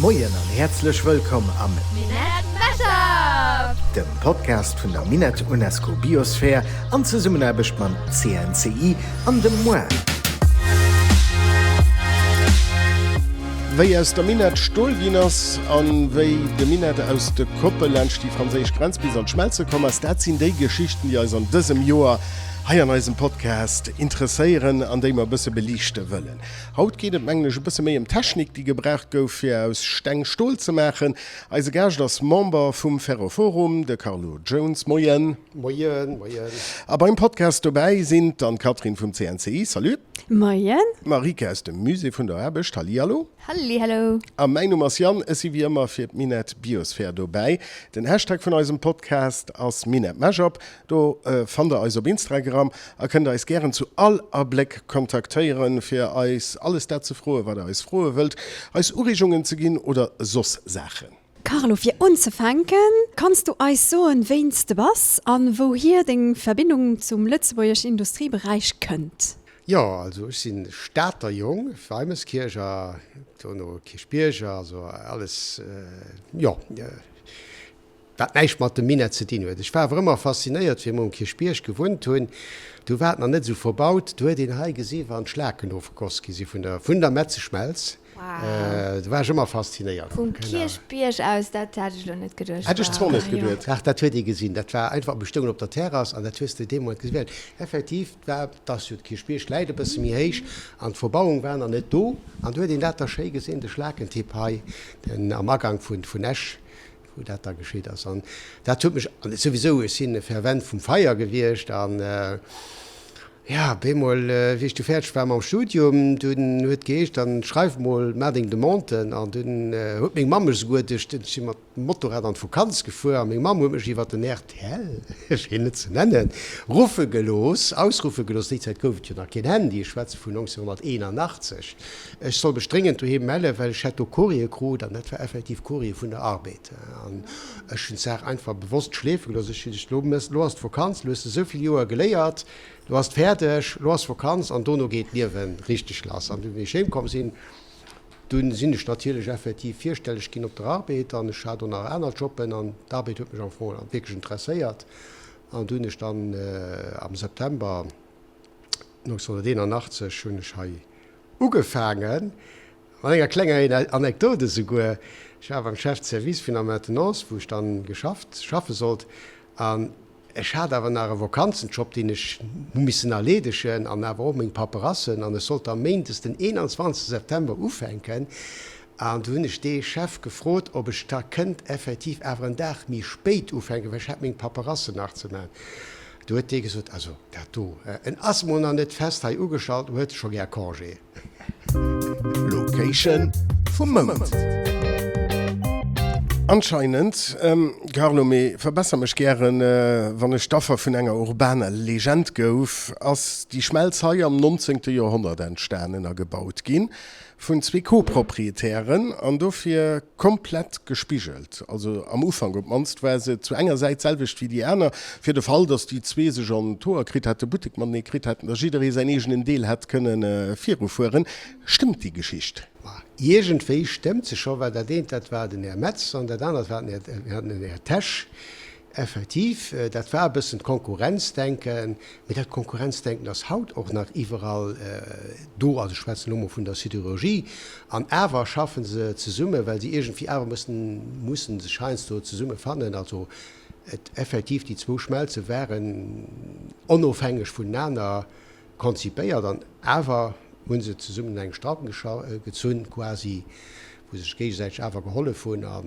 Moien an häerzlech wëllkomm am Minett Mashup! Dem Podcast vun der Minett UNESCO Biosphere an Zesummenaarbecht mam CNCI an dem MOIR. Wéi aus der Minett Stol ginn ass an wéi de Minett aus de Koppe laanscht déi franséisch Grenz bis an d'Schmelze komm ass, dat sinn déi Geschichten, déi eis an dësem Joer hei an eisem Podcast interesséieren an déi mer e bësse beliichte wëllen. Haut geet et, mengen ech, e bësse méi ëm d'Technik, déi gebraucht gouf, fir aus Steng Stol ze maachen. Eise Gaascht ass Member vum Ferroforum, de Carlo Jones. Moien. Moien, moien. A beim Podcast dobäi sinn d'Anne-Catherine vum CNCI, salut. Moien. D'Marike aus dem Musée vun der Aarbecht, hallihallo. Hallihallo. A mäin Numm ass Yann, ech si wéi ëmmer fir d'Minett Biosphär dobäi. Den Hashtag vun eisem Podcast ass MinettMashup. Do fannt der eis op Instragram a kënnt eis gären zu all Abléck kontaktéieren, fir eis alles dat ze froen, wat der eis froe wëllt, eis Ureegungen ze ginn oder soss Saachen. Carlo, fir unzefänken, kanns du eis soen, wéin s de bass an wouhier deng Verbindung zum lëtzebuergeschen Industrieberäich kënnt? Jo, also ech sinn Stater Jong, Weimeskiercher, dono Kierchbierger, also alles, jo. Wat näischt mat dem Minett ze dinn huet. Ech war awer ëmmer faszinéiert, wéi mer um Kierchbierg gewunnt hunn, do war et nach net esou verbaut, do huet een hei gesi wann d'Schlaken ofgegoss gi si vun der vun der Metzeschmelz. Do war ech ëmmer faszinéiert. Vum Kierchbierg aus, dat hat ech elo net geduecht. Hätt ech zwar net geduet. Dach, dat huet ee gesinn. Dat war einfach, mir stoungen op der Terrass an dat hues de dee Moment gesinn. Well effektiv, et war, et ass jo, de Kierchbierg läit e bësse méi héich an d'Verbauung war nach net do an do huet een dat da schéi gesinn, de Schlakentipp hei, den am Agank vun vun Esch. wou dat da geschitt ass. An dat huet mech, an souwisou, ech sinn e Fervent vum Feier gewiescht an, jo, op eemol, wéi ech du fäerdeg war mam Studium, dunn huet geheescht, dann schreif mol, maach deng Demanden. An dunn huet meng Mamm mech esouguer duerch den, ech si mat Motorrad an d'Vokanz gefuer a meng Mamm huet mech iwwer den rtl, fir en net ze nennen, ruffe gelooss, ausruffe gelooss, déi Zäit gouf et jo nach keen Handy, ech schwätze vun 1981, Ech soll mech dréngend doheem mellen, well ech hätt do Courrier krut, an dat war effektiv Courrier vun der Arbed. An ech hunn d'Saach einfach bewosst schleefe gelooss. Ech hunn geduecht, lo mëss, lo ass d'Vokanz, lo hues de esou vill Joer geléiert, lo ass d'fäerdeg, lo ass Vokanz an dono geet d'Liewe richteg lass. An dunn, wéi ech heem komm sinn, dunn sinn ech natierlech effektiv virstelleg ginn op der Arbed an ech hat och nach aner Jobben an d'Arbed huet mech am Fong wierklech interesséiert. An du hunn ech dann am September 1981 hunn ech hei Ugefaange mat enger klenger Anekdot esouguer, Ech war beim Chef de Service vun der Maintenance, wou ech dann geschafft, schaffe sollt, an ech hat awer nach e Vokanzenjob, deen ech hu missen erleedegen, an awer och meng Paperassen, an ech sollt da méindes den 21 September ufänken. An du hunn ech dee Chef gefrot, ob ech da kënnt effektiv awer en Dag méi spéit ufänken, well ech hat meng Paperassen nach ze maachen. Du huet dee gesot, also dat do, en ass mol nach net fest hei ugeschalt, huet scho gär Congé. Location vum Mount. Anscheinend, Carlo, mee verbesser mech gären, wann ech d'Affer vun enger urbaner Legend gouf, ass déi Schmelz hei am 19. Joerhonnert entstanen a gebaut ginn. Vun zwee Co-Proprietären an dofir komplett gespigelt. Also am Ufank op d'mannst war se zu enger Säit d'selwecht wéi déi aner, fir de Fall, datt déi zwee sech an d'Hoer kritt hätten, Buttek matenee kritt hätten, datt jidderee säin eegenen Deel hätt kënne virufueren. Stëmmt déi Geschicht? Ma iergendwéi stëmmt se scho, well dat eent, dat war den Här Metz an dat anert war den Här Tesch. Effektiv, dat war e bëssen d'Konkurrenzdenken, mee dat Konkurrenzdenken ass haut och nach iwwerall do, also ech schwätzen elo mol vun der Sidérurgie, an awer schaffe se zesummen, well se iergendwéi awer mussen, mussen sech heiansdo zesumme fannen. Also et effektiv, déi zwou Schmelze waren onofhängeg vunenaner konzipéiert an awer hu se zesummen un engem Strang gezunn quasi, wou se sech géigesäiteg awer gehollef hunn a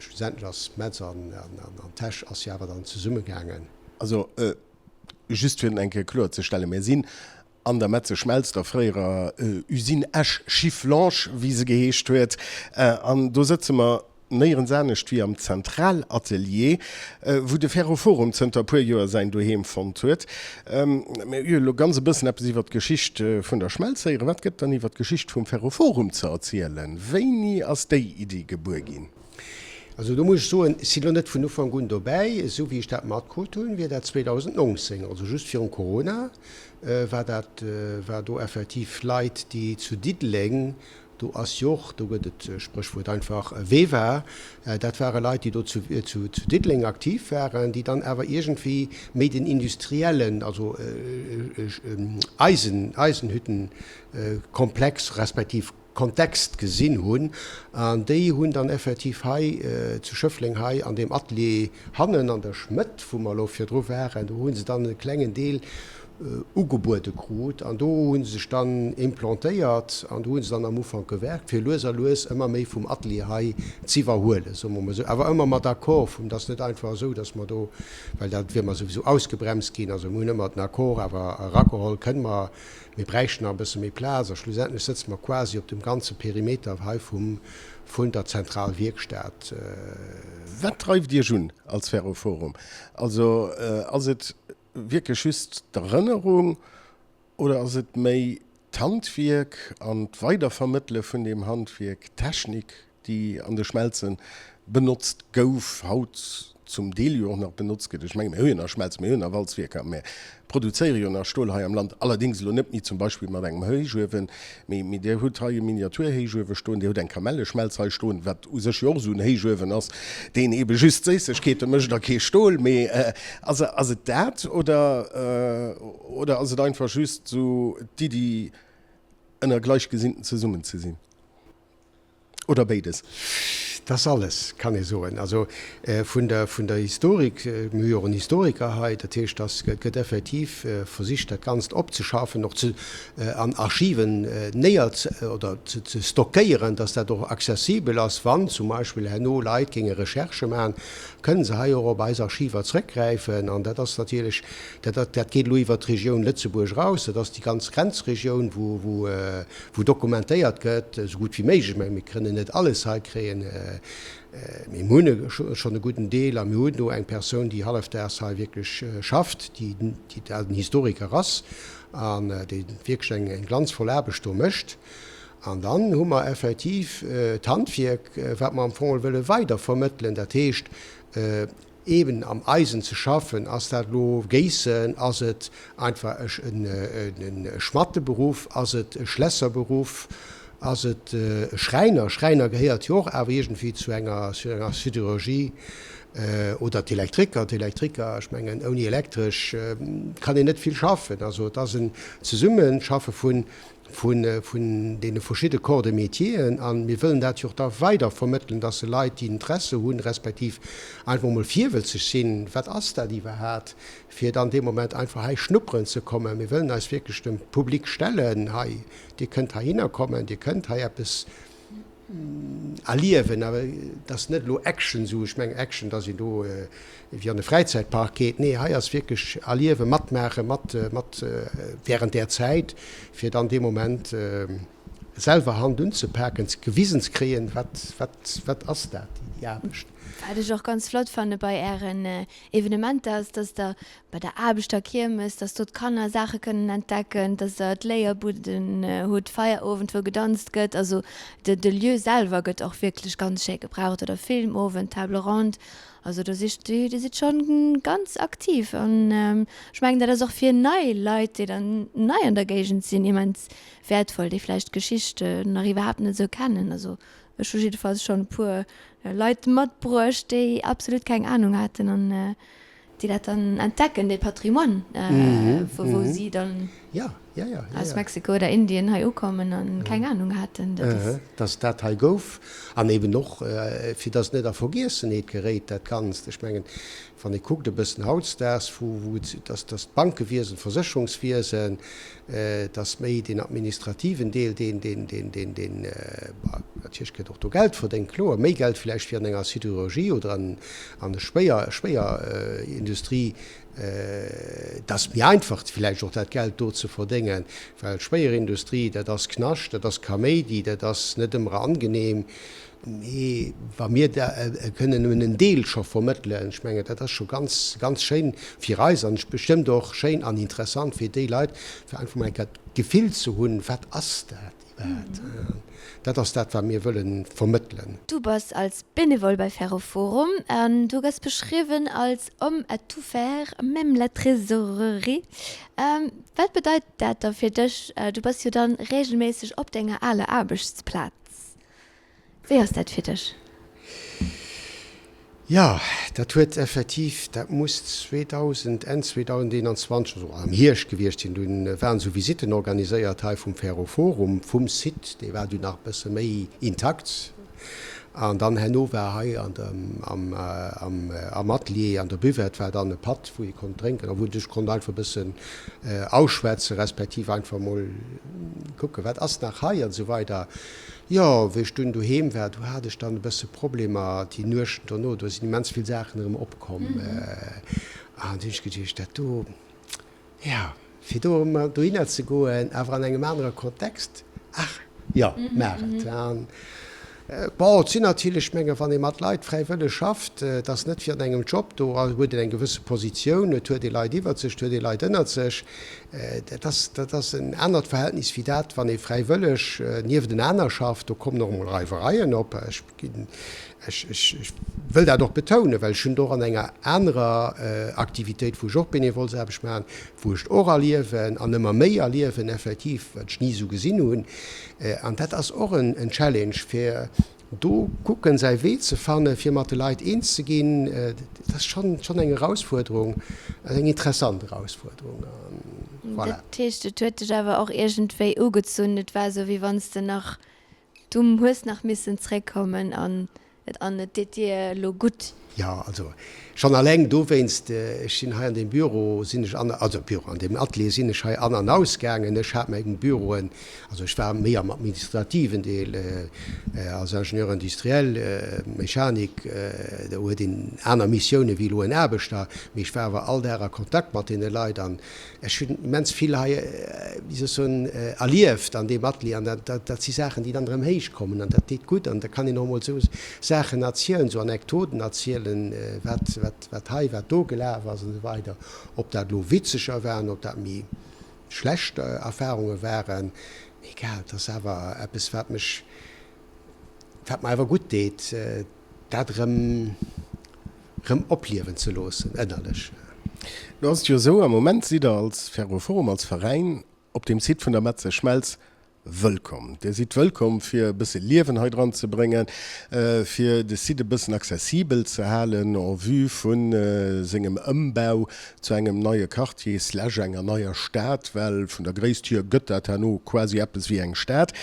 schlussendlech ass Metz an Tesch ass jo awer dann zesummegaangen. Also just fir et eng Kéier kloerzestellen, Mir sinn an der Metzeschmelz, der fréierer Usine Esch-Schifflange, wéi se geheescht huet, an do sëtze mer Néierens anescht wéi am Zentralatelier, wou de Ferroforum zënter e puer Joer säin Doheem fonnt huet. Mir hu jo elo ganz e bëssen eppes iwwer d'Geschicht vun der Schmelz héieren. Wat gëtt dann iwwer d'Geschicht vum Ferroforum ze erzielen? Wéini ass déi Iddi gebuer ginn? Also do muss ech soen, ech sinn elo net vun Ufank un dobäi. Esou wéi ech dat matkrut hunn, wier dat 2019, also just virum Corona, war dat, war do effektiv Leit, déi zu Diddeleng. Do ass jo och, do gëtt et Spréchwuert einfach VEWA, dat ware Leit, déi do zu Diddeleng aktiv waren, déi dann awer iergendwéi méi den industriellen, also Eisen, Eisenhüttenkomplex respektiv Kontext gesinn hunn. An déi hunn dann effektiv hei zu Schëffleng, hei an deem Atelier hannen an der Schmëtt, wou mer elo virdru waren, do hu se dann e klengen Deel ugebuede krut an do hu se sech dann implantéiert an do hu se dann am Ufank gewerkt, fir lues a lues ëmmer méi vum Atelier hei z'iwwerhuelen, soe mer mol esou, awer ëmmer mat Accord vum, et ass net einfach esou, datt mer do, well dat wier mer souwisou ausgebremst ginn, also mir hunn ëmmer den Accord awer erageholl, kënne mer, mir bräichten nach e bësse méi Plaz a schlussendlech sëtze mer quasi op dem ganze Perimeter hei vum, vun der Zentralwierkstad. Wat dreift Iech un als Ferroforum? Also ass et Wierklech just d'Erënnerung oder ass et méi d'Handwierk an d'Weidervermëttele vun deem Handwierk, d'Technik, déi an de Schmelze benotzt gouf, haut zum Deel jo och nach benotzt gëtt? Ech menge mir hu jo nach Schmelzen, mir hu jo nach Walzwierker, mir produzéiere jo nach Stol hei am Land, allerdéngs elo net méi zum Beispill mat engem Héichuewen, mee Dir hutt hei e Miniaturhéichuewe stoen, Dir hutt eng Kamelleschmelz hei stoen, wat u sech jo och esou en Héichuewen ass, deen eebe just Séissegkeete mécht a kee Stol. Mee Ass ass et dat oder oder ass et einfach just esou d'Iddi ënner Gleichgesinnten zesummen ze sinn? Oder béides? Dat ass alles, kann ee soen. Also vun der vun der Historik, mir hu jo och en Historiker hei, dat heescht, dass et gëtt effektiv versicht dat Ganzt opzeschaffen, och ze an Archiven néier ze oder ze ze stockéieren, dass dat och accessibel ass, wann zum Beispill herno Leit géinge Recherchë maachen, kënnen se hei och op eis Archiver zrëckgräifen. An dat ass natierlech, dat, dat geet elo iwwert d'Regioun Lëtzebuerg eraus, dat ass déi ganz Grenzregioun, wou, wou, wou dokumentéiert gëtt, esou gutt wéi méiglech. Ech menge mir kënnen net alles hei kréien, mee mir hunn schonn e gudden Deel a mir hunn do eng Persoun, déi hallefdaags hei wierklech schafft, déi, déi den Historiker ass an déi wierklech eng, eng glanzvoll Aarbecht do mécht. An dann hu mer effektiv d'Handwierk, wat mer am Fong wëlle weider vermëttelen, dat heescht eeben am Eisen ze schaffen. Ass dat elo Géissen, ass et einfach e Schmatteberuff, ass et e Schlässerberuff, ass et e Schräiner? Schräiner gehéiert jo och awer iergendwéi zu enger Siderurgie. Oder d'Elektriker, d'Elektriker, ech mengen ouni Elektresch kann een net vill schaffen. Also et ass en Zesummeschaffe vun vun deene verschidde Corps de métieren a mir wëllen dat jo och da weider vermëttelen, dass se Leit, déi Interesse hunn, respektiv einfach emol virwëlzeg sinn, wat ass dat iwwerhat, fir dann dee Moment einfach hei schnupperen ze kommen. Mir wëllen eis wierklech dem Public stellen hei, Dir kënnt heihinner kommen, Dir kënnt hei eppes erliewen, awer et ass net elo Action esou, ech mengen Action, dass een do wéi an e Fräizäitpark geet, nee hei ass wierklech erliewen, matmaachen, mat mat während där Zäit, fir dann dee Moment selwer Hand unzepaken, gewisen ze kréien, wat wat wat ass dat, déi Aarbecht. Wat ech och ganz flott fanne bei Ären Evenementer ass, dass Der bei der Aarbechterkiermes, dass do d'Kanner Saache kënnen entdecken, dass der d'Léierbuden hutt, Feierowend, wou gedanzt gëtt. Also de de Lieu selwer gëtt och wierklech ganz schéi gebraucht oder Filmowend, Table ronde. Also do sicht Dir, Dir sidd schonn ganz aktiv an ech mengen, dat ass och fir nei Leit, déi dann nei an der Géigend sinn, immens wäertvoll, déi vläicht d'Geschicht nach iwwerhaapt net esou kennen. Also ech hu jiddefalls schonn e puer Leit matbruecht, déi absolut keng Anung haten an déi dat dann entdecken, dee Patrimoine, wou si dann aus Mexiko oder Indien hei ukommen a keng Anung haten, dass et dat hei gouf. An eben och, fir dass et net a Vergiessenheet geréit, dat Ganzt. Ech mengen, wann ee kuckt e bëssen hautdesdaags, wou dass d'Bankewiesen, d'Versécherungswiesen, Et ass méi deen administrativen Deel, deen, deen, deen, deen, deen, bah, natierlech gëtt och do Geld verdéngt, kloer, méi Geld vläicht wéi an enger Sidérurgie oder an, an der Schwéier, Schwéierindustrie. Et ass méi einfach vläicht och dat Geld do ze verdéngen, well Schwéierindustrie, dat ass Knascht, dat ass Kaméidi, dat ass net ëmmer angenehm. Mee wa mir da kënnen nëmmen en Deel scho vermëttelen, ech mengen, dat ass scho ganz, ganz schéin fir eis an bestëmmt och schéin an interessant fir déi Leit, fir einfach mol eng Kéier d'Gefill ze hunn, wat ass dat iwwerhaapt. Dat ass dat, wat mir wëlle vermëttelen. Du bass als Bénévole bei Ferroforum an du gëss beschriwwen als homme à tout faire, même la trésorerie. Wat bedeit dat da fir dech? Du bass jo dann regelméisseg op denger aler Aarbechtsplaz. Wéi ass dat fir dech? Jo, dat huet effektiv, dat muss 2000, Enn 2021, also am Hierscht gewiescht sinn, dunn waren esou Visitten organiséiert hei vum Ferroforum, vum Site, dee war dunn nach e bësse méi intakt. An dann herno war hei an dem, am, am, am Atelier, an der Buvette war dann e Patt, wou ee konnt drénken a wou ee sech konnt einfach e bëssen ausschwätzen, respektiv einfach emol kucken, wat ass nach hei an esou weider. Jo, wéi ech dunn doheem war, do hat ech dann e bësse Problemer déi Nuechten dono. Do sinn immens vill Saachen erëm opkomm. An du hunn ech geduecht, dat do, jo, fir do erëm dohinner ze goen, awer an engem anere Kontext, ach jo, maach et. An bon, et sinn natierlech, ech menge wann ee mat Leit fräiwëlleg schafft, et ass net wéi an engem Job, do huet een eng gewësse Positioun, et huet ee Leit iwwert sech, et huet ee Leit ënnert sech. Dat ass, dat ass en anert Verhältnis wéi dat, wann ee fräiwëlleg nieftenaner schafft. Do kommen och emol Reiwereien op. Ech ginn, ech, ech, ech wëll dat och betounen, well ech hunn et och an enger anerer Aktivitéit, wou ech och Benevolsaarbecht maachen, wou ech et och erliewen an ëmmer méi erliewen effektiv, wat ech ni esou gesinn hunn. An dat ass och en Challenge, fir Do kucken säi Wee ze fannen, fir mat de Leit eens ze ginn, dat ass schonn schonn eng Erausfuerderung, eng interessant Erausfuerderung. Voilà. Dat heescht, et huet dech awer och iergendwéi ugezunn, et war esou wéi wann s de nach, du hues nach missen zréckkommen an et an et deet dir elo gutt. Jo, also schonn alleng dowéinst, ech sinn hei an deem Büro sinn ech an, also Büro, an deem Atelier sinn ech hei an an ausgaangen. Ech hat meng Büroen, also ech war méi am administrativen Deel als Ingénieur industriel, Mechanik, do huet een aner Missiounen wéi elo en Aarbechter, mee ech war awer all Dag a Kontakt mat deene Leit an Ech hunn immens vill hei, wéi soll ech soen, erlieft an deem Atelier an dat, dat si Saachen, déi dann erëm héich kommen an dat deet gutt an da kann een och emol esou Saachen erzielen, esou Anekdoten erzielen, wat, wat, wat hei, wat do gelaf ass an esou weider. Ob dat elo witzeger waren, ob dat méi schlecht Erfarunge waren, egal, et ass awer eppes, wat mech, wat mer awer gutt deet, dat erëm. Rëm opliewen ze loossen ënnerlech. Lo ass et jo esou, am Moment sidd Der als Ferroforum, als Veräin op deem Site vun der Metzer Schmelz wëllkomm. Dir sidd wëllkomm fir e bësse Liewen hei dran ze bréngen, fir de Site e bëssen accessibel ze halen en vue vu sengem Ëmbau zu engem neie Quartier slash enger neier Stad, well vun der Gréisst hier gëtt dat herno quasi eppes wéi eng Stad.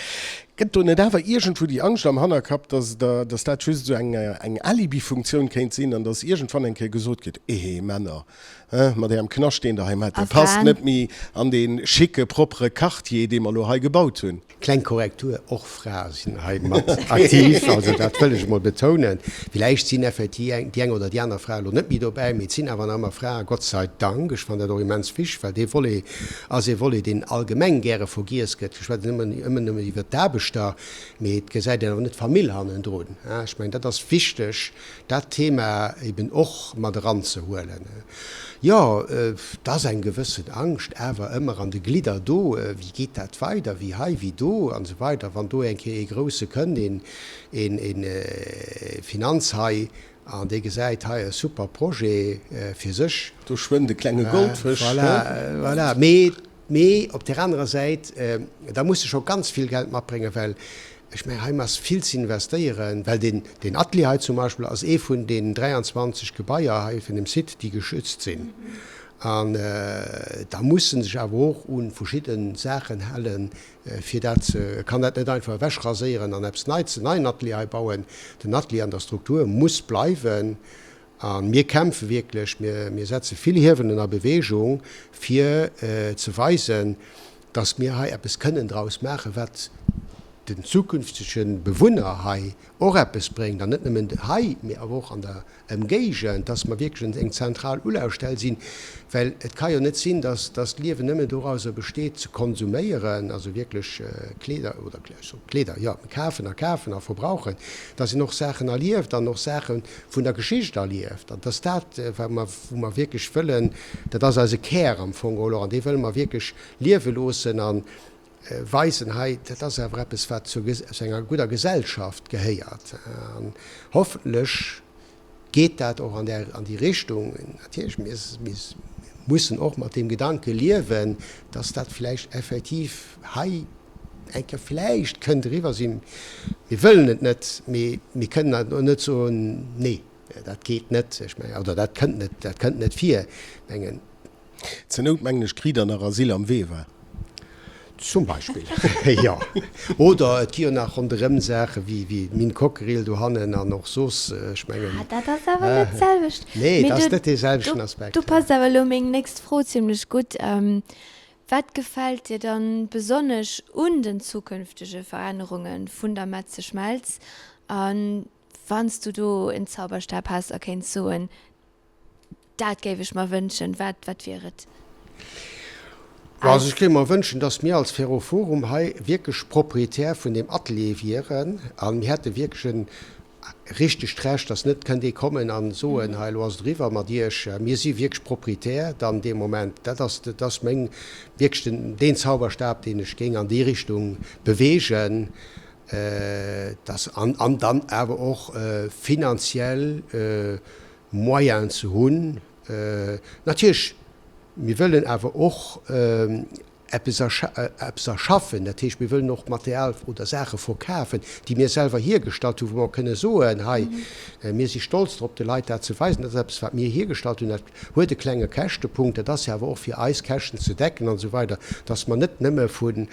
Gëtt do net awer iergendwou déi Angscht am Hannerkapp, dass der, dass dat just esou eng, eng Alibi-Funktioun kéint sinn an dass iergendwann eng Kéier gesot gëtt, Ehe Männer, he, mat ärem Knascht, deen Der hei maacht, dee passt net méi an dee schicke, proppere Quartier, dee mer elo hei gebaut hunn? Kleng Korrektur, Och Frae sinn hei mat aktiv, also dat wëll ech emol betounen. Villäicht sinn effektiv déi eng oder déi aner Fra elo net méi dobäi, mee et sinn awer nach ëmmer Frae, Gott sei Dank. Ech fannen dat och immens wichteg, well dee Volet ass ee Volet, deen allgemeng gäre vergiess gëtt. Ech schwätzen ëmmer ëmmer nëmmen iwwert d'Aarbechter, mee et gesäit een awer net d'Famill hannendrun. Ech mengen, dat ass wichteg, dat Thema eben och mat eranzehuelen. Jo, et ass eng gewëssen Angscht awer ëmmer an de Glidder do, wéi geet dat weider, wéi hei, wéi do an esou weider. Wann do eng Kéier ee Grousse kënnt, een, een Finanzhai, An dee gesäit hei e super Projet fir sech. Do schwëmmt e klenge Goldfësch. Voilà, voilà. Mee, mee op där anerer Säit, da muss e scho ganz vill Geld matbréngen, well ech mengen, hei ass vill ze investéieren, well deen, deen Atelier hei zum Beispill ass ee vun den 23 Gebaier hei vun dem Site, déi geschützt sinn. An da muss e sech awer och u verschidde Saachen halen, Fir dat ze, e kann dat net einfach ewech raséieren an eppes Neits, en neien Atelier hei bauen. Den Atelier an der Struktur muss bleiwen. A mir kämpfe wierklech, mir, mir setze vill Hiewelen a Bewegung, fir ze weisen, dass mir hei eppes kënnen draus maachen, wat. den zukünftege Bewunner hei och eppes bréngt, an net nëmmen hei, mee awer och an der Ëmgéigend, dass mer wierklech eng zentral Ulaufstell sinn, well et ka jo net sinn, dass dass d'Liewen nëmmen dorauser besteet ze konsuméieren, also wierklech Kleeder oder Kleeder, jo, kafen a kafen a verbrauchen, dass een och Saachen erlieft an och Saache vun der Geschicht erlieft. An dass dat, wat mer, wou mer wierklech wëllen, dat ass eise Kär am Fong geholl och, an dee wëlle mer wierklech liewe loossen an weisen, hei, dat ass awer eppes, wat zu enger gudder Gesellschaft gehéiert. An hoffentlech geet dat och an där, an déi Richtung. Natierlech, mir, mir mussen och mat deem Gedanke liewen, dass dat vläicht effektiv hei eng Kéier vläicht kënnt eriwwer sinn. Mir wëllen et net, mee mir kënnen och net soen, nee, dat geet net, ech mengen, oder dat kënnt net, dat kënnt net vir. Ech mengen. Zur Nout mengen ech kritt der nach Asyl am Wewa. Zum Beispill, jo. Oder et gi jo nach ronderëm Saache wéi d'Mine Cockerill dohannen an och soss, ech mengen. Ah, dat ass awer net d'selwecht. Nee, dat ass net dee selwechten Aspekt. Do passt awer elo meng nächst Fro zimlech gutt. Wat gefält dir dann besonnesch un den zukünftege Verännerunge vun der Metzeschmelz? A wann s du do en Zauberstab häss a kéints soen, Dat géif ech mer wënschen. Wat, wat wier et? Also ech géif mer wënschen, dass mir als Ferroforum hei wierklech Proprietär vun deem Atelier wieren a mir hätte wierklech e richtegt Recht, dass net kënnt ee kommen a soen, hei elo ass et eriwwer mat Iech. Mir si wierklech Proprietär dann dee Moment. Dat ass, dat ass meng, wierklech den, deen Zauberstab, deen ech géing an déi Richtung beweegen, dass, an, an dann awer och finanziell Moyenen ze hunn. Natierlech, mir wëllen awer och eppes erschaffen, dat heescht, mir wëllen och Material oder Saache verkafen, déi mir selwer hiergestallt hunn, wou mer och kënne soen, hei, mir si stolz drop, de Leit dat ze weisen, dat ass eppes, wat mir hiergestallt hunn, dat huet e klenge Käschtepunkt, dat ass jo awer och fir eis Käschten ze decken an esou weider, dass mer net nëmme vun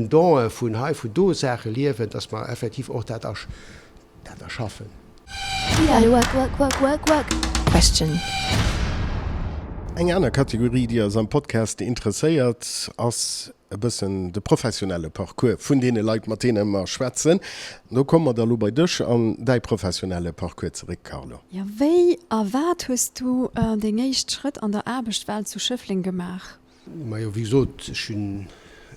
Donen vun hei, vun do Saache liewen, dass mer effektiv och dat Dat erschaffen. Question. Eng aner Kategorie, déi eis am Podcast interesséiert, ass e bëssen de professionelle Parcours vun deene Leit, mat deene mer schwätzen. Do komme mer da lo bei dech an däi professionelle Parcours zeréck, Carlo. Jo, wéi a wat hues du deng éischt Schrëtt an der Aarbechtwelt zu Schëffleng gemaach? Majo, wéi gesot, ech hunn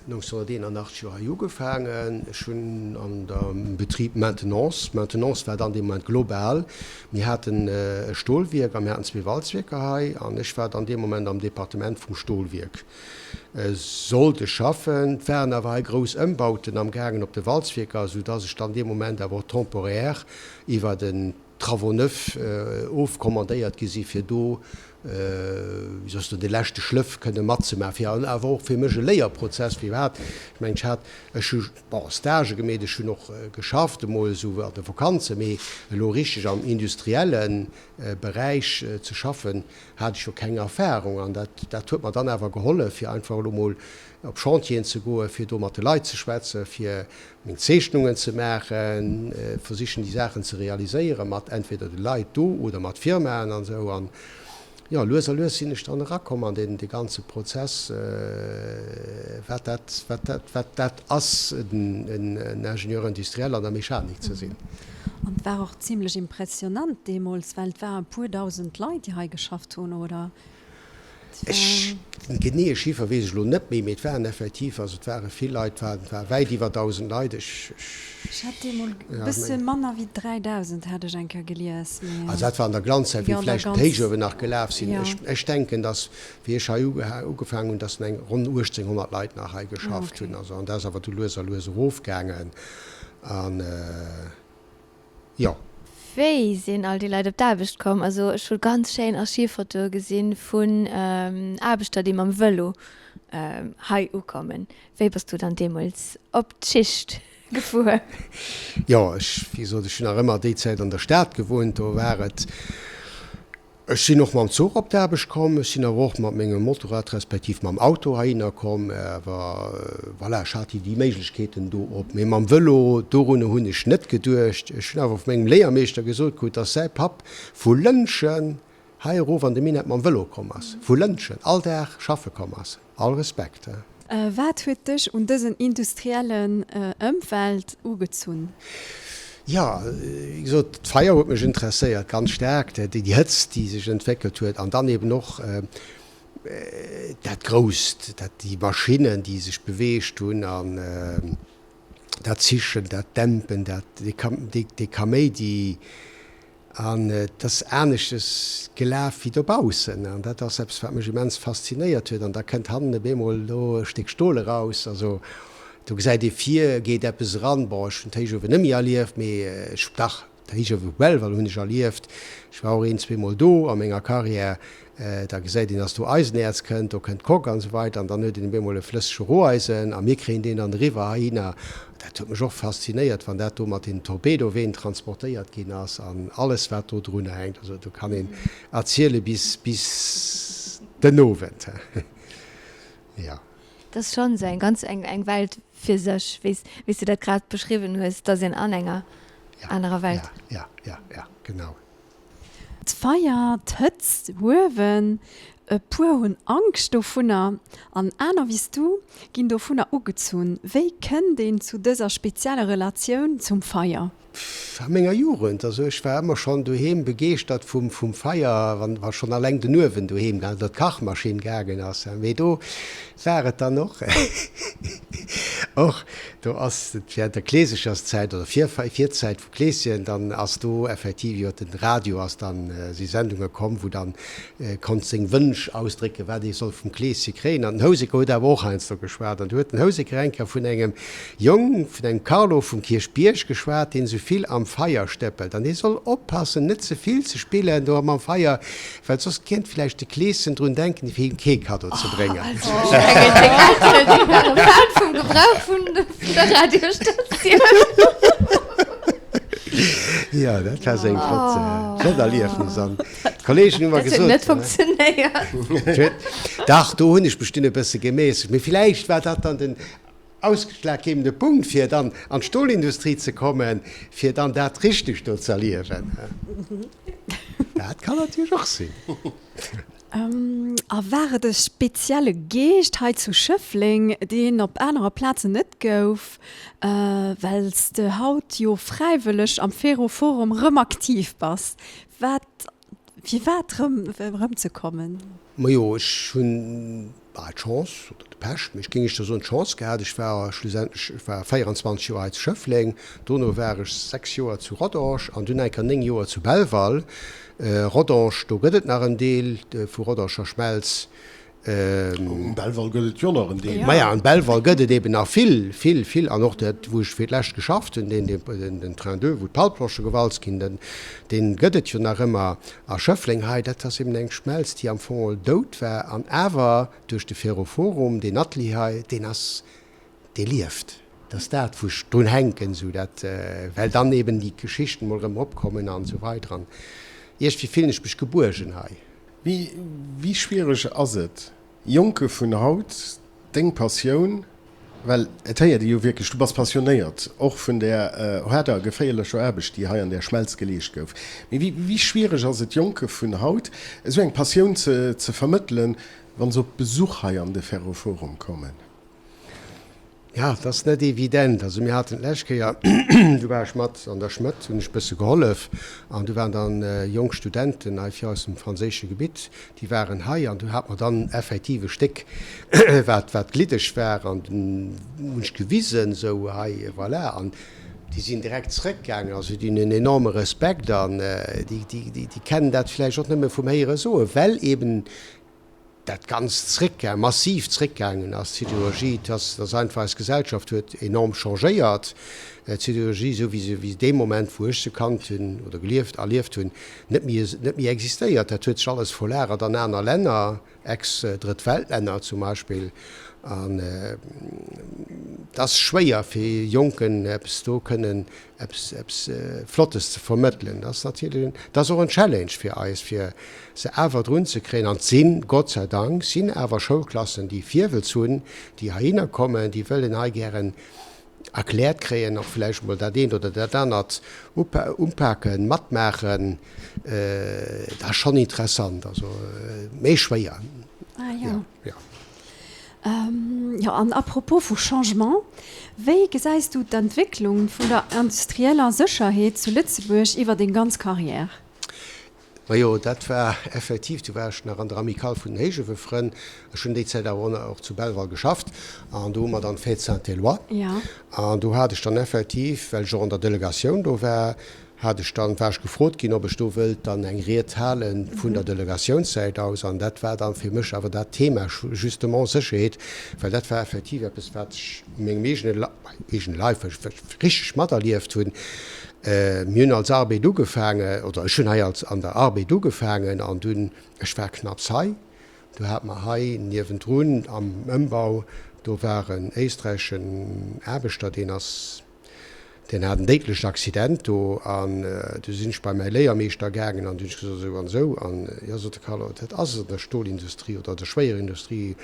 1981 jo hei ugefaangen. Ech hunn an der Betrib Maintenance, Maintenance war dann dee Moment global, mir haten e Stolwierk a mir haten zwee Walzwierker hei an ech war dann dee Moment am Departement vum Stolwierk, sollt ech schaffen. Et waren awer hei grouss Ëmbauten amgaangen op de Walzwierker, soudass ech dann dee Moment awer och temporaire iwwert en Travaux neufs ofkommandéiert gi si fir do, wéi soss do, de leschte Schlëff kënne matzemaachen, fir an awer och fir mech e Léierprozess, firwat, ech mengen, ech hat, ech hu, bon, Stagë gemeet, ech hunn och geschafft emol esou an de Vakanzen, mee elo richteg am industrielle Beräich ze schaffen, hat ech jo keng Erfahrung an dat, dat huet mer dann awer gehollef, fir einfach elo mol op Chantieren ze goen, fir do mat de Leit ze schwätzen, fir meng Zeechnungen ze maachen, versichen déi Saachen ze realiséieren mat entweder de Leit do oder mat Firmaen an esou. An jo, lues a lues sinn ech dann erakomm an deen dee ganze Prozess, wat dat, wat dat, wat dat ass, en Ingénieur industriel an der Mechanik ze sinn. An et war och zimlech impressionant deemools, well et war e puer dausend Leit, déi hei geschafft hunn, oder? Ech, den geneeë Chiffer weess ech elo net méi, mee et waren effektiv, also et ware vill Leit, et waren, et ware wäit iwwer 1.000 Leit. Ech, ech. Ech hat deemol e bësse manner wéi 3.000 hat ech eng Kéier gelies, mee. Also dat war an der Glanzzäit, wéi vläicht d'Héichuewen nach gelaf sinn. Ech, ech denken, datt, wéi ech hei ugefaangen hunn, datt eng ronn 1.800 Leit nach hei geschafft hunn. Also, an dat ass awer du lues a lues erofgaangen an. Jo. Wéi sinn all déi Leit op d'Aarbecht komm? Also ech hu ganz schéin Archivfotoe gesinn vun Aarbechter déi mam Vëlo hei ukommen. Wéi bass du dann deemools op d'Schicht gefuer? Jo, ech, wéi gesot, ech hunn nach ëmmer déi Zäit an der Stad gewunnt. Do war et Ech sinn och mam Zuch op d'Aarbecht komm, ech sinn awer och mat mengem Motorrad respektiv mam Auto heihinner komm. Awer voilà, ech hat déi Méiglechkeeten do op. Mee mam Vëlo, dorunner hunn ech net geduecht. Ech hunn awer vu mengem Léiermeeschter gesot krut, dass säi Papp vu Lëntgen hei erof an de Minett mam Vëlo komm ass. Vu Lëntgen, all Dag schaffe komm ass. All Respekt. Wat huet dech un dësen industriellen Ëmfeld ugezunn? Jo, wéi gesot, d'Feier huet mech interesséiert, ganz staark, déi Hëtzt, déi sech entwéckelt huet an dann eben och dat Grousst, dat, déi Maschinnen, déi sech beweegt hunn an dat Zischen, dat Dämpen, dat, dee Kaméidi. An et ass aneschtes gelaf wéi dobaussen. An dat ass eppes, wat mech immens faszinéiert huet. An da kënnt hannen op eemol do e Stéck Stol eraus. Also do gesäit ee vir, geet eppes eran. Bon, ech hunn d'Héichuewen net méi erlieft, mee ech, dach, d'Héichuewe vu Belval hunn ech erlieft. Ech war och een, zweemol do a menger Carrière. Da gesäit een, dass do Eisenäerz kënnt, do kënnt Coque an esou weider an dann huet een op eemol e flëssege Roheisen a mir kréien deen dann eriwwer heihinner. Dat huet mech och faszinéiert, wann dat do mat deenen Torpedoween transportéiert ginn ass an alles wat do drunner hänkt. Also do kann een erziele bis bis den Owend. Jo. Dat ass schonn esou eng ganz eng eng Welt fir sech, wéi s wéi s du dat grad beschriwwen hues, et ass een an enger anerer Welt. Ja, ja, ja, ja, genau. D'Feier, d'Hëtzt, Huewen, e puer hunn Angscht dovunner an aner wéi s du ginn dovunner ugezunn. Wéi kënnt een zu dëser spezieller Relatioun zum Feier? A menger Jugend, also ech war ëmmer schonn doheem begeeschtert vum vum Feier, wann wa schonn alleng den Uewen doheem gaangen oder d'Kachmaschinn gaangen ass. Mee do war et dann och och do ass et während der Kleesecherszäit oder vir Virzäit Kleeschen, dann ass do effektiv iwwer den Radio ass dann si Sendunge komm, wou dann konnt seng Wënsch ausdrécken, wat ee soll vum Kleeschen kréien. An den Houseker huet awer och heiansdo geschwat. An du huet den Houseker eng Kéier vun engem Jong, vun engem Carlo vum Kierchbierg geschwat, deen esou vill am Feier stéppelt. An dee soll oppassen, net ze vill ze spillen do mam Feier, Well soss kéint vläicht de Kleeschen drun denken, fir him kee Kaddo ze bréngen. Also ech mengen, deng Elteren, déi ware Fan vum Gebrauch vun der Radiostatioun. Jo, dat war sou eng flott, flott Erliefnis. An d'Kolleegen hu mer Dat huet gesot. net funktionéiert. Dach, do hunn ech mech dunn e bësse gemässegt. Mee villäicht war dat dann den Ausschlaggebende Punkt fir dann an d'Stolindustrie ze kommen, fir dann dat richteg do ze erliewen. Dat kann natierlech och sinn. A war et e spezielle Geescht hei zu Schëffleng, deen op anerer Plazen net gouf, well s de haut jo fräiwëlleg am Ferroforum rëm aktiv bass? Wat, firwat rëm erëmzekommen? Majo, ech hunn bah, d'Chance oder de Pech, mee ech géing éischter soen d'Chance gehat. Ech war schlussendlech, ech war 24 Joer hei zu Schëffleng, dono war ech 6 Joer zu Rodange an dunn eng Kéier 9 Joer zu Belval. Rodange, do gëtt et nach en Deel vu Rodanger Schmelz. Um Belval gëtt et jo nach en Deel. Maja, um Belval gëtt et eben nach vill, vill, vill. An och dat, wou ech fir d'lescht geschafft hunn, deen, den Train deux, wou d'Palplanche gewalzt ginn, den, deen gëtt et jo nach ëmmer. A Schëffleng hei, dat ass eben eng Schmelz, déi am Fong dout war an awer duerch de Ferroforum, deen Atelier hei, deen ass, dee lieft. Dat ass dat, wou ech drun hänken, esou dat, well dann eben déi Geschichten emol erëm opkommen an esou weider. An iergendwéi fillen ech mech gebuergen hei. Wéi, wéi schwiereg ass et, Jonke vun haut deng Passioun, well et héiert ee jo wierklech, du bass passionéiert, och vun där haarder a geféierlecher Aarbecht, déi hei an där Schmelz geleescht gouf. Mee wéi, wéi schwiereg ass et Jonke vun haut, esou eng Passioun ze, ze vermëttelen, wa se op Besuch hei an de Ferroforum kommen? Ja, et ass net evident. Also mir haten d'lescht Kéier, du war ech mat an der Schmëtt, hunn ech e bësse gehollef an du waren dann jonk Studenten hei vir aus dem franséische Gebitt, déi waren hei an du hat mer dann effektiv e Stéck, wat wat gliddeg war an dunn hunn ech gewisen, esou hei, voilà, an déi sinn direkt zrëckgaangen. Also déi hunn en enorme Respekt an déi déi déi kennen dat vläicht och nëmme vum Héiere soen, well eben dat Ganzt zréckgaang, massiv zréckgaangen ass, d'Siderurgie, dass dass einfach eis Gesellschaft huet enorm changéiert. D'Siderurgie, esou wéi se wéi dee Moment, wou ech se kannt hunn oder gelieft, erlieft hunn, net méi net méi existéiert. Dat huet sech alles verlagert an aner Länner, Ex-Drëtt-Welt-Länner zum Beispill. An et ass schwéier fir Jonken eppes do kënnen eppes eppes Flottes ze vermëttelen. Dat ass natierlech en, dat ass och en Challenge fir eis, fir se awer drun ze kréien. An et sinn, Gott sei Dank, sinn awer Schoulklassen, déi Virwëlz hunn, déi heihinner kommen, déi wëllen hei gären erkläert kréien, och vläicht emol dat eent oder dat anert upaken, matmaachen. Dat ass schonn interessant, also méi schwéier. Ah jo. Jo. Jo. Jo, an à propos vu Changement, wéi gesäis du d'Entwécklung vun der industrieller Sécherheet zu Lëtzebuerg iwwer deng ganz Carrière? Majo, dat war effektiv, du war ech nach an der Amicale vun den Héichuewefrënn. Ech hunn déi Zäit awer och zu Belval geschafft an do hu mer dann d'Fête Saint-Eloi. An do hat ech dann effektiv, well ech och an der Delegatioun do war, hat ech dann, war ech gefrot ginn, ob ech do wëllt dann eng Ried hale vun der Delegatiounssäit aus. An dat war dann fir mech awer dat Thema justement Sécherheet, well dat war effektiv eppes, wat ech u mengem eegene, eegene Leif richteg materlieft hunn. Mir hunn als Arbed ugefaangen, oder ech hunn hei als an der Arbed ugefaangen an dunn, ech war knapps hei, du hate mer hei niewendrun am Ëmbau, do war en éisträicheschen Aarbechter, deen ass, deen hat en déidlecht Accident do an du sinn ech bei mäi Léiermeeschter gaangen an du hunn ech gesot, esou an esou an jo, sot de Carlo, dat ass et an der Stolindustrie oder der Schwéierindustrie,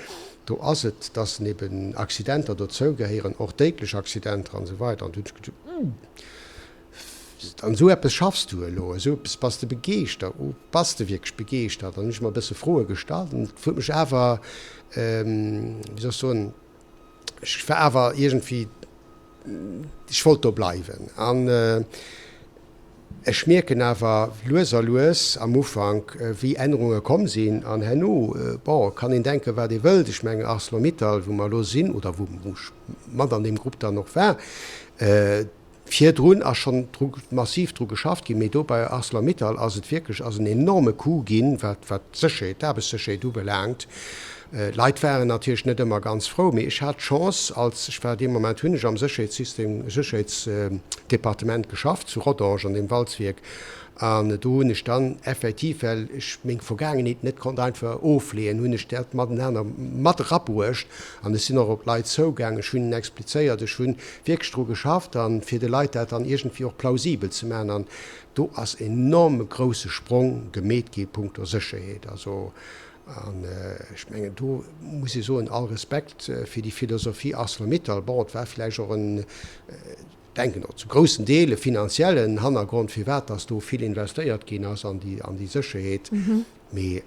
do ass et, dass eben Accidenter dozou gehéieren, och déidlech Accidenter an esou weider an du hunn ech geduet, Uuh. An esou eppes schaffs du elo, esou eppes bass de begeeschtert, oh bass de wierklech begeeschtert? An hunn ech mer e bësse Froe gestallt an et huet mech awer, wéi soll ech soen, ech war awer iergendwéi, ech wollt do bleiwen. An ech mierken awer lues a lues am Ufank, wéi Ännerunge komm sinn an herno, bon, kann een denken, wat ee wëllt. Ech mengen Arcelor-Mittal, wou mer elo sinn oder wou ech mat an deem Grupp dann och war, Virdrun ass schonn dru massiv dru geschafft ginn, mee do bei Arcelor-Mittal ass et wierklech ass en enorme Coup ginn, wat wat d'Sécherheet, d'Aarbechtssécherheet ubelaangt. D'Leit waren natierlech net ëmmer ganz frou, mee ech hat d'Chance als, ech war dee Moment hunn ech am Sécherheetssystem, Sécherheetsdepartement geschafft zu Rodange an deem Walzwierk An do hunn ech dann effektiv, well ech meng Vergaangenheet net konnt einfach ofleeën, hunn ech dat matenaner mat erabruecht an ech sinn och op d'Leit zougaangen, ech hunn hinnen explizéiert, ech hu wierklech dru geschafft a fir de Leit dat dann iergendwéi och plausibel ze maachen. An do ass enorme grousse Sprong gemeet gi punkto Sécherheet. Also, an ech mengen, do muss ee soen, all Respekt fir déi Philosophie Arcelor-Mittal. Bon, et war vläicht och en, denken och zu groussen Deel e finanziellen Hannergrond, firwat dass do vill investéiert ginn ass an déi, an déi Sécherheet, mee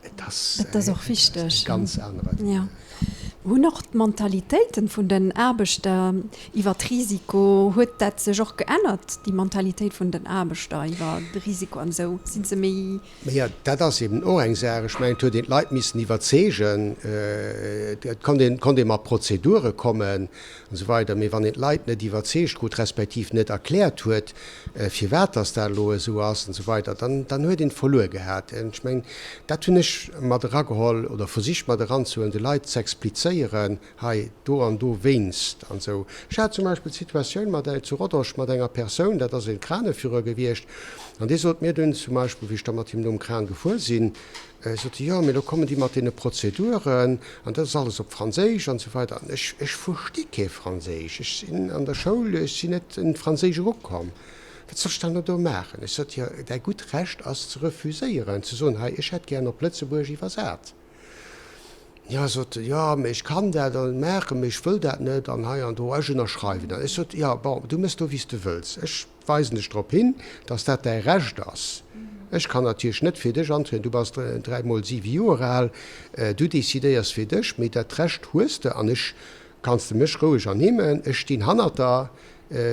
et ass Et ass och wichteg. e ganz anere. Jo. Hunn och d'Mentalitéiten vun den Aarbechter iwwer Risiko, huet dat sech och geännert, déi Mentalitéit vun den Aarbechter iwwer de Risiko an esou? Sinn se méi. Maja, dat ass eben och eng Saach. Ech mengen, et huet een d'Leit missen iwwerzeegen. Et konnt een, konnt ee mat Prozedure kommen an esou weider, mee wann een d'Leit net iwwerzeegt krut, respektiv net erkläert huet, firwat dass dat elo esou ass an esou weider, dann, dann huet een verluer gehat. Ech mengen, dat hunn ech mat erageholl oder versicht mat eranzehuelen, de Leit z'explizéieren, hei do an do wéinst an esou. Ech hat zum Beispill d'Situatioun mat zu Rodange mat enger Persoun, dat ass e Kraneführer gewiescht, an dee sot mir dunn zum Beispill, wéi ech da mat him nom Kran gefuer sinn, sot e, jo, mee elo kommen déi mat deene Prozeduren an dat ass alles op Franséisch an esou weider. An ech, ech versti kee Franséisch, ech sinn an der Schoul, ech sinn net un d'Franséisch erukomm, wat soll ech dann elo do maachen? Ech sot, jo, däi gutt Recht ass ze refuséieren, ze soen, hei, ech hätt gären op Lëtzebuergesch iwwersat. Jo, sot en, jo, mee ech kann dat alt maachen, mee ech wëll dat net an hei an do, ech ënnerschreiwen dat. Ech sot, jo, bon, du méchs do wéi s de wëlls. Ech weisen dech drop hin, dass dat däi Recht ass. Ech kann natierlech net fir dech antrieden, du bass dräimol siwe Joer al, du decidéiers fir dech, mee dat Recht hues de an ech, kanns de mech roueg ernimmen, ech stinn hannert der,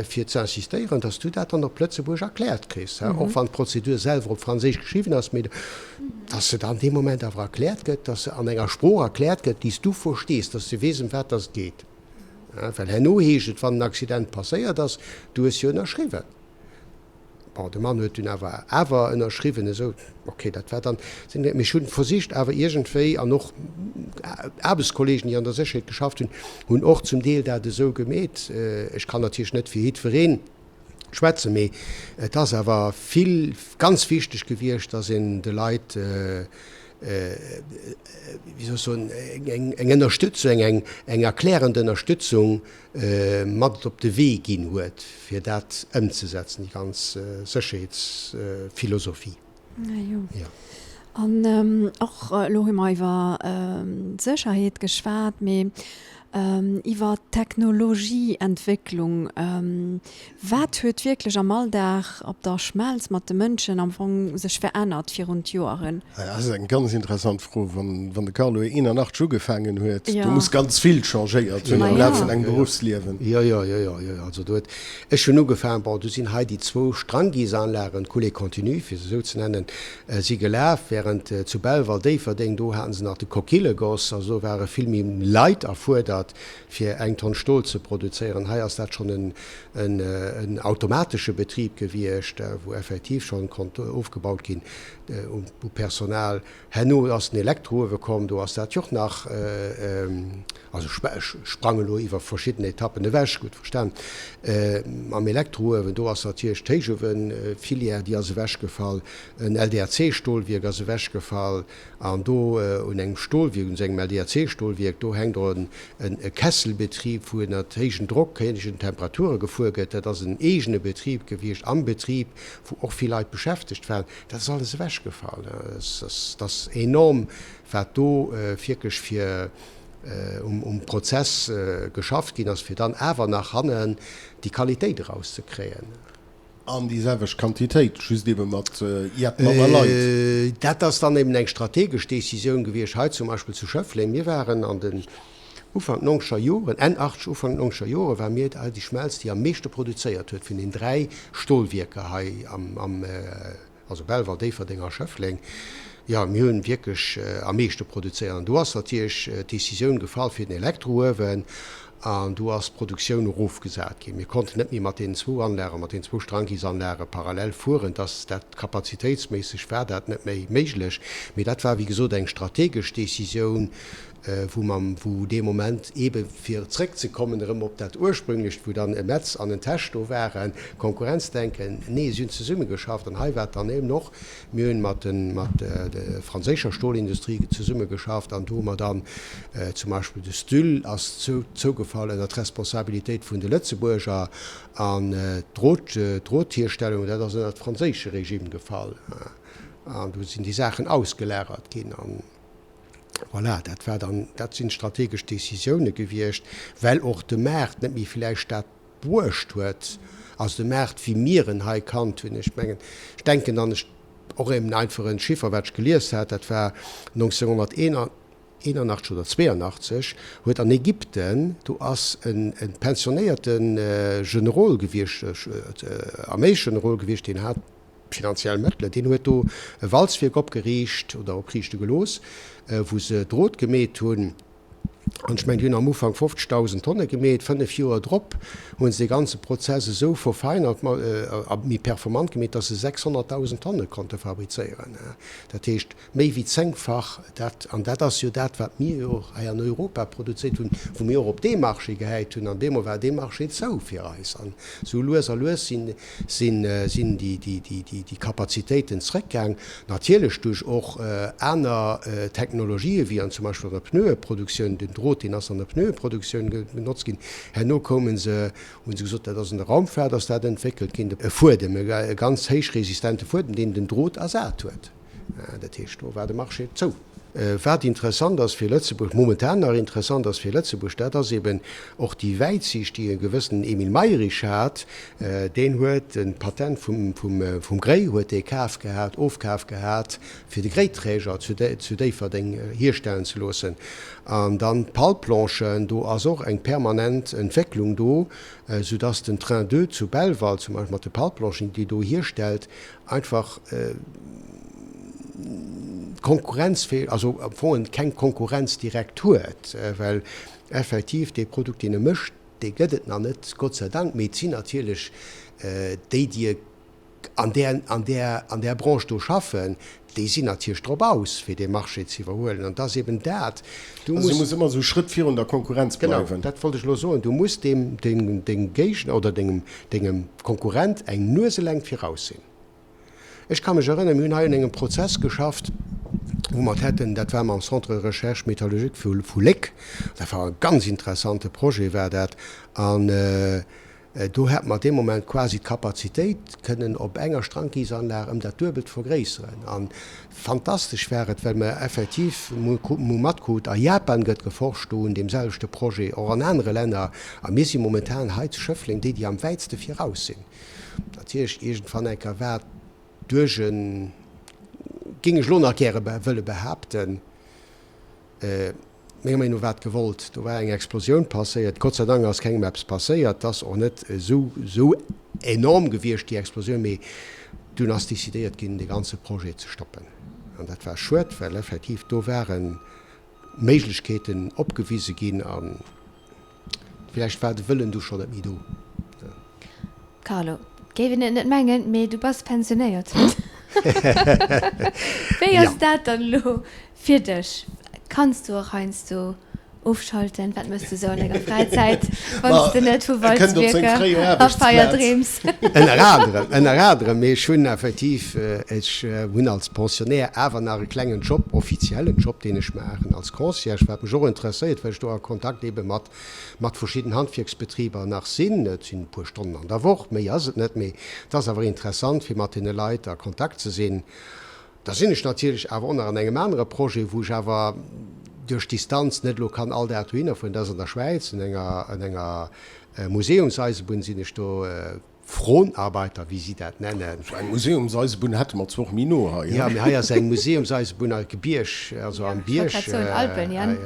fir ze insistéieren, dass du dat dann op Lëtzebuerg erkläert kriss, och wann d'Prozedur selwer op Franséisch geschriwwen ass, mee dass se dann dee Moment awer erkläert gëtt, dass se an enger Sprooch erkläert gëtt, déi s du verstees, dass du weess, ëm wat dass et geet. Well herno heescht et, wann en Accident passéiert ass, du hues jo ënnerschriwwen. Bon, de Mann huet dunn awer awer ënnerschriwwen, esou, ok, dat war dann seng, mee ech hunn versicht awer iergendwéi, an och Aarbechtskollegen, déi an der Sécherheet geschafft hunn, hunn och zum Deel dat esou gemeet. Ech kann natierlech net fir jiddweree schwätzen, mee et ass awer vill, ganz wichteg gewiescht, dass een de Leit, wéi soll ech soen, eng Ënnerstützung, eng erklärend Ënnerstützung mat op de Wee ginn huet, fir dat ëmzesetzen, déi ganz Sécherheetsphilosophie. Jo. An och elo hu mer iwwer d'Sécherheet geschwat, mee. Iwwer d'Technologieentwécklung. Wat huet wierklech am Alldag op der Schmelz mat de Mënschen am Fong sech verännert virun d'Joeren? Dat ass eng ganz interessant Fro. Wann de Carlo 81 ugefaangen huet, do muss ganz vill changéiert hunn am Laf vun engem Beruffsliewen. Jo, jo, jo, jo, jo. Also do huet, ech hunn ugefaangen, bon, du sinn hei déi zwou Stranggiessanlagen, coulée continue, fir se esou ze nennen, si gelaf, während zu Belval, Déifferdeng, do haten se nach de Coquillegoss, also do ware vill méi Leit erfuerdert, fir eng Tonn Stol ze produzéieren. Hei ass dat schonn en automatesche Betrib gewiescht, wou effektiv schonn konnt ofgebaut ginn u Personal. Herno ass den Elektrouewe komm, do ass dat jo och nach, also ech sprange elo iwwer verschidden Etappen ewech, gutt verstan, mam Elektrouewen, do ass natierlech d'Héichuewe-Filière, déi ass ewechgefall, en LDAC-Stolwierk ass ewechgefall an do un engem Stolwierk, un esou engem LDAC-Stolwierk, do hänkt och e Kesselbetrib, wou ënnert héijen Drock, héijen Temperature gefuer gëtt. Dat ass en eegene Betrib gewiescht am Betrib, wou och vill Leit beschäftegt waren. Dat ass alles ewechgefall. Et ass enorm, wat do wierklech fir um Prozess geschafft ginn ass, fir dann awer nach hannen déi Qualitéit erauszekréien. An déi selwecht Quantitéit, just ebe mat jett manner Leit. Dat ass dann eben eng strategesch Décisioun gewiescht, hei zum Beispill zu Schëffleng. Mir waren an den Ufank nonzeger Joren, Enn 80, Ufank nonzeger Jore war mir déi Schmelz, déi am meeschte produzéiert huet vun den 3 Stolwierker hei am, also Belval, Déifferdeng a Schëffleng. Jo, mir hunn wierklech am meeschte produzéiert. An do ass natierlech d'Decisioun gefall fir den Elektrouewen an do ass d'Produktioun erofgesat ginn. Mir konnten net méi mat deenen zwou Anlagen, mat deenen zwou Stranggiessanlage parallel fueren, dass dat kapazitéitsméisseg war dat net méi méiglech. Mee dat war wéi gesot eng strategesch Decisioun, wou mam, wou dee Moment eebe fir zrëckzekommen erëm op dat Ursprünglecht, wou dann e Metz an en Tesch do waren, Konkurrenzdenken, nee, si hunn zesummegeschafft an hei war et dann eben och, mir hunn mat de, mat der franséischer Stolindustrie zesummegeschafft an do hu mer dann zum Beispill de Stüll ass zou, zougefall ënner d'Responsabilitéit vun de Lëtzebuerger an d'Drot, d'Drothierstellung, dat ass ënner de franséische Regime gefall an do sinn déi Saachen ausgelagert ginn an. Voilà, dat war dann, dat sinn strategesch Décisioune gewiescht, well och de Maart net méi villäicht dat bruecht huet, also de Maart wéi mir en hei kannt hunn. Ech mengen, ech denken dann och eben einfach en Chiffer wat ech gelies hat, dat war 1981 oder 82 huet an Ägypten, do ass e pensionéierte Generol gewiescht, Arméisgenerol gewiescht, deen hat, finanziell Mëttelen, deen huet do e Walzwierk opgeriicht oder opriichte gelooss, wou se Drot gemeet hunn. An ech mengen, déi hunn am Ufank 50.000 Tonne gemeet. Fënnef Joer drop hu se dee ganze Prozess esou verfeinert a méi performant gemeet, datt se 600.000 Tonne konnte fabrizéieren. Dat heescht, méi wéi zéngfach dat. An dat ass jo dat, wat mir jo och hei an Europa produzéiert hunn, wou mir och op dee Marché gehäit hunn. An deemol war dee Marché zou fir eis. An esou lues a lues sinn, sinn, sinn déi, déi, déi, déi, déi Kapazitéiten zrëckgaang. Natierlech duerch och aner Technologië wéi an zum Beispill an der Pneueproduktioun. Den Drot, deen ass an der Pneueproduktioun genotzt ginn. Herno koume se, hu se gesot, dat ass an der Raumfaart ass dat entwéckelt ginn, e Fuedem, e ganz héichresistente Fuedem, deen den Drot ersat huet. Dat heescht, do war de Marché zou. Wat interessant ass fir Lëtzebuerg, momentan nach interessant ass fir Lëtzebuerg, dat ass eben och déi Wäitsiicht, déi e gewëssenen Emile Mayrisch hat. Deen huet e Patent vum Gréi huet dee kaf gehat, ofkaf gehat, fir de Gréiträger zu Déifferdeng hierstellen ze loossen. An dann d'Palplanchen, do ass och eng permanent Entwécklung do, soudass den Train deux zu Belval zum Beispill mat de Palplanchen, déi do hierstellt, einfach konkurrenzfähig, also am Fong keng Konkurrenz direkt huet, well effektiv dee Produkt, deen e mécht, dee gëtt et nach net, Gott sei Dank, mee et sinn natierlech déi, déi an där, an där, an där Branche do schaffen, déi sinn natierlech drop aus, fir dee Marché ze iwwerhuelen. An et ass eben dat, du muss. Also ee muss ëmmer esou Schrëtt virun der Konkurrenz bleiwen. Genau, dat wollt ech elo soen. Du muss deem, dengem Géigner oder dengem, dengem Konkurrent eng Nueselängt viraus sinn. Ech ka mech erënneren, mir hunn hei un engem Prozess geschafft, wou mer hätten, dat war mam Centre de recherche métallurgique vu Léck, dat war e ganz interessante Projet war dat, an. Do hätt mer dee Moment quasi d'Kapazitéit kënnen op enger Stranggiessanlag ëm dat Duebelt vergréisseren. A fantastesch war et, well mer effektiv mu matkrut, a Japan gëtt geforscht do un deem selwechte Projet, och an anere Länner, a mir si momentan hei zu Schëffleng déi, déi am wäitste viraus sinn. Natierlech, iergendwann eng Kéier war duerch en, géing ech elo nach gäre wëlle behaapten, Menger Meenung no war et gewollt. Do war eng Explosioun passéiert. Gott sei Dank ass kengem eppes passéiert. Et ass och net esou esou enorm gewiescht, déi Explosioun, mee dunn ass decidéiert ginn, de ganze Projet ze stoppen. An dat war schued, well effektiv do ware Méiglechkeeten opgewise ginn a villäicht war de Wëllen du schonn net méi do. Carlo, géif een et net mengen, mee du bass pensionéiert. Wéi ass dat dann elo fir dech? Kanns du och heiansdo ofschalten? Wat méchs du sou an denger Fräizäit, wann s de net vu Walzwierker a Feier dreems? Ënner anerem, ënner anerem, mee ech hunn effektiv, ech hunn als Pensionnaire awer nach e klengen Job, offiziellen Job, deen ech maachen als Concierge, wat mech och interesséiert, well ech do a Kontakt ebe mat mat verschidden Handwierksbetriber nach sinn. Et sinn e puer Stonnen an der Woch, méi ass et net, mee et ass awer interessant, fir mat deene Leit a Kontakt ze sinn. Da sinn ech natierlech awer och nach an engem anere Projet, wou ech awer duerch d'Distanz net elo kann all Dag dohinner fueren. Dat ass an der Schwäiz, an enger, an enger Museumseisebunn sinn ech do. Fronarbeiter, wéi si dat nennen. Sou eng Museumseisebunn hätte mer zwar och méi no hei. Jo, mee hei ass eng Museumseisebunn a Gebierg, also am Bierg. Ech wollt grad soen, Alpen, Jan.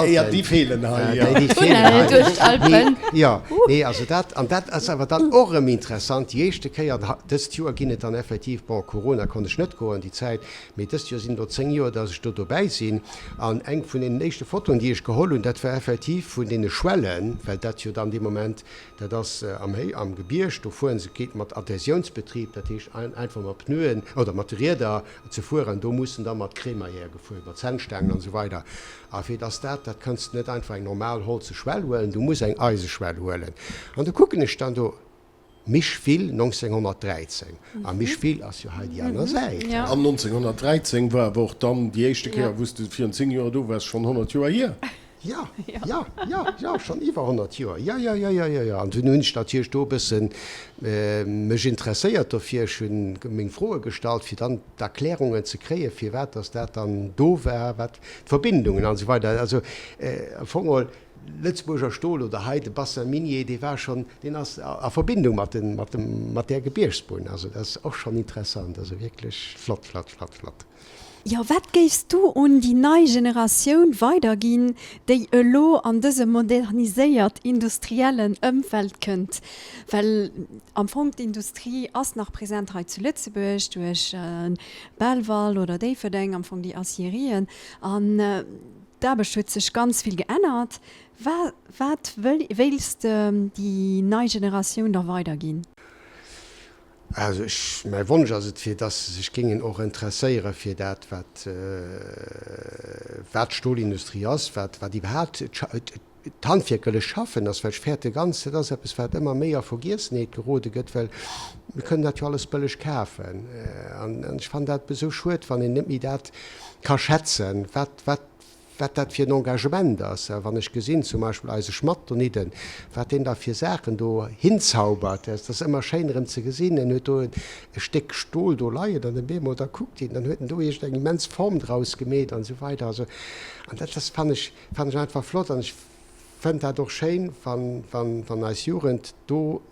Jo, déi feelen hei, jo. Déi feelen hei. Tunnel duerch d'Alpen. Jo, nee, also dat, an dat ass awer dann och erëm interessant, déi éischte Kéier, dëst Joer ginn et dann effektiv, bon, Corona konnt ech net goen déi Zäit, mee dëst Joer sinn et elo 10 Joer, dass ech do dobäi sinn. An eng vun deenen éischte Fotoen, déi ech geholl hunn, dat war effektiv vun deene Schwellen, well dat jo dann dee Moment Dat ass am Héi, am Gebierg, do fueren se, geet mat Adhäsiounsbetrieb, dat heescht einfach mat Pneuen oder mat de Rieder ze fueren. Do mussen da mat Crémaillère gefuer, mat Zännstaangen an esou weider. A fir dass dat, dat kënns de net einfach eng normal holze Schwell huelen, du muss eng Eiseschwell huelen. An do kucken ech dann do, Micheville 1913, a Micheville ass jo hei déi aner Säit. An 1913 war awer och dann déi éischte Kéier, wou s de virun 10 Joer do waars, schonn 100 Joer hier. Jo, jo, jo, jo, schonn iwwer 100 Joer, jo, jo, jo, jo, jo, jo. An dunn hunn ech natierlech do e bësse mech interesséiert dofir. Ech hunn meng Froe gestallt, fir dann d'Erklärungen ze kréien, firwat dass dat dann do war, wat d'Verbindungen an esou weider. Also am Fong geholl, Lëtzebuerger Stol oder hei de Bassin minier, dee war schonn, deen ass a Verbindung mat den, mat dem, mat där Gebiergsbunn. Also dat ass och schonn interessant. Also wierklech flott, flott, flott, flott. Jo, wat géifs du un déi nei Generatioun weiderginn, déi elo an dëse moderniséiert industriellen Ëmfeld kënnt? Well am Fong d'Industrie ass nach present hei zu Lëtzebuerg duerch Belval oder Déifferdeng, am Fong déi Acierien. An d'Aarbecht huet sech ganz vill geännert. Wat wéils de déi nei Generatioun da weiderginn? Also ech, mäi Wonsch ass et, fir dass se sech géingen och interesséiere fir dat, wat, wat d'Stolindustrie ass, wat, wat iwwerhaapt d'handwierkerlech Schaffen ass, well ech fäerte ganz, dat ass eppes, wat ëmmer méi a Vergiessenheet gerode gëtt, well mir kënnen dat jo alles bëlleg kafen. An ech fannen dat esou schued, wann een net méi dat ka schätzen, wat, wat, wat dat fir en Engagement ass, a wann ech gesinn, zum Beispill eise Schmatt donidden, wat deen da fir Saachen do hinzaubert, dat ass ëmmer schéin erëm ze gesinn, en huet do e Stéck Stol do leien an op eemol da kuckt een, dann huet en do iergend eng immens Form draus gemeet an esou weider. Also, an dat ass, fannen ech, fannen ech einfach flott an ech fënnt dat och schéin, wann, wann, wann eis Jugend do,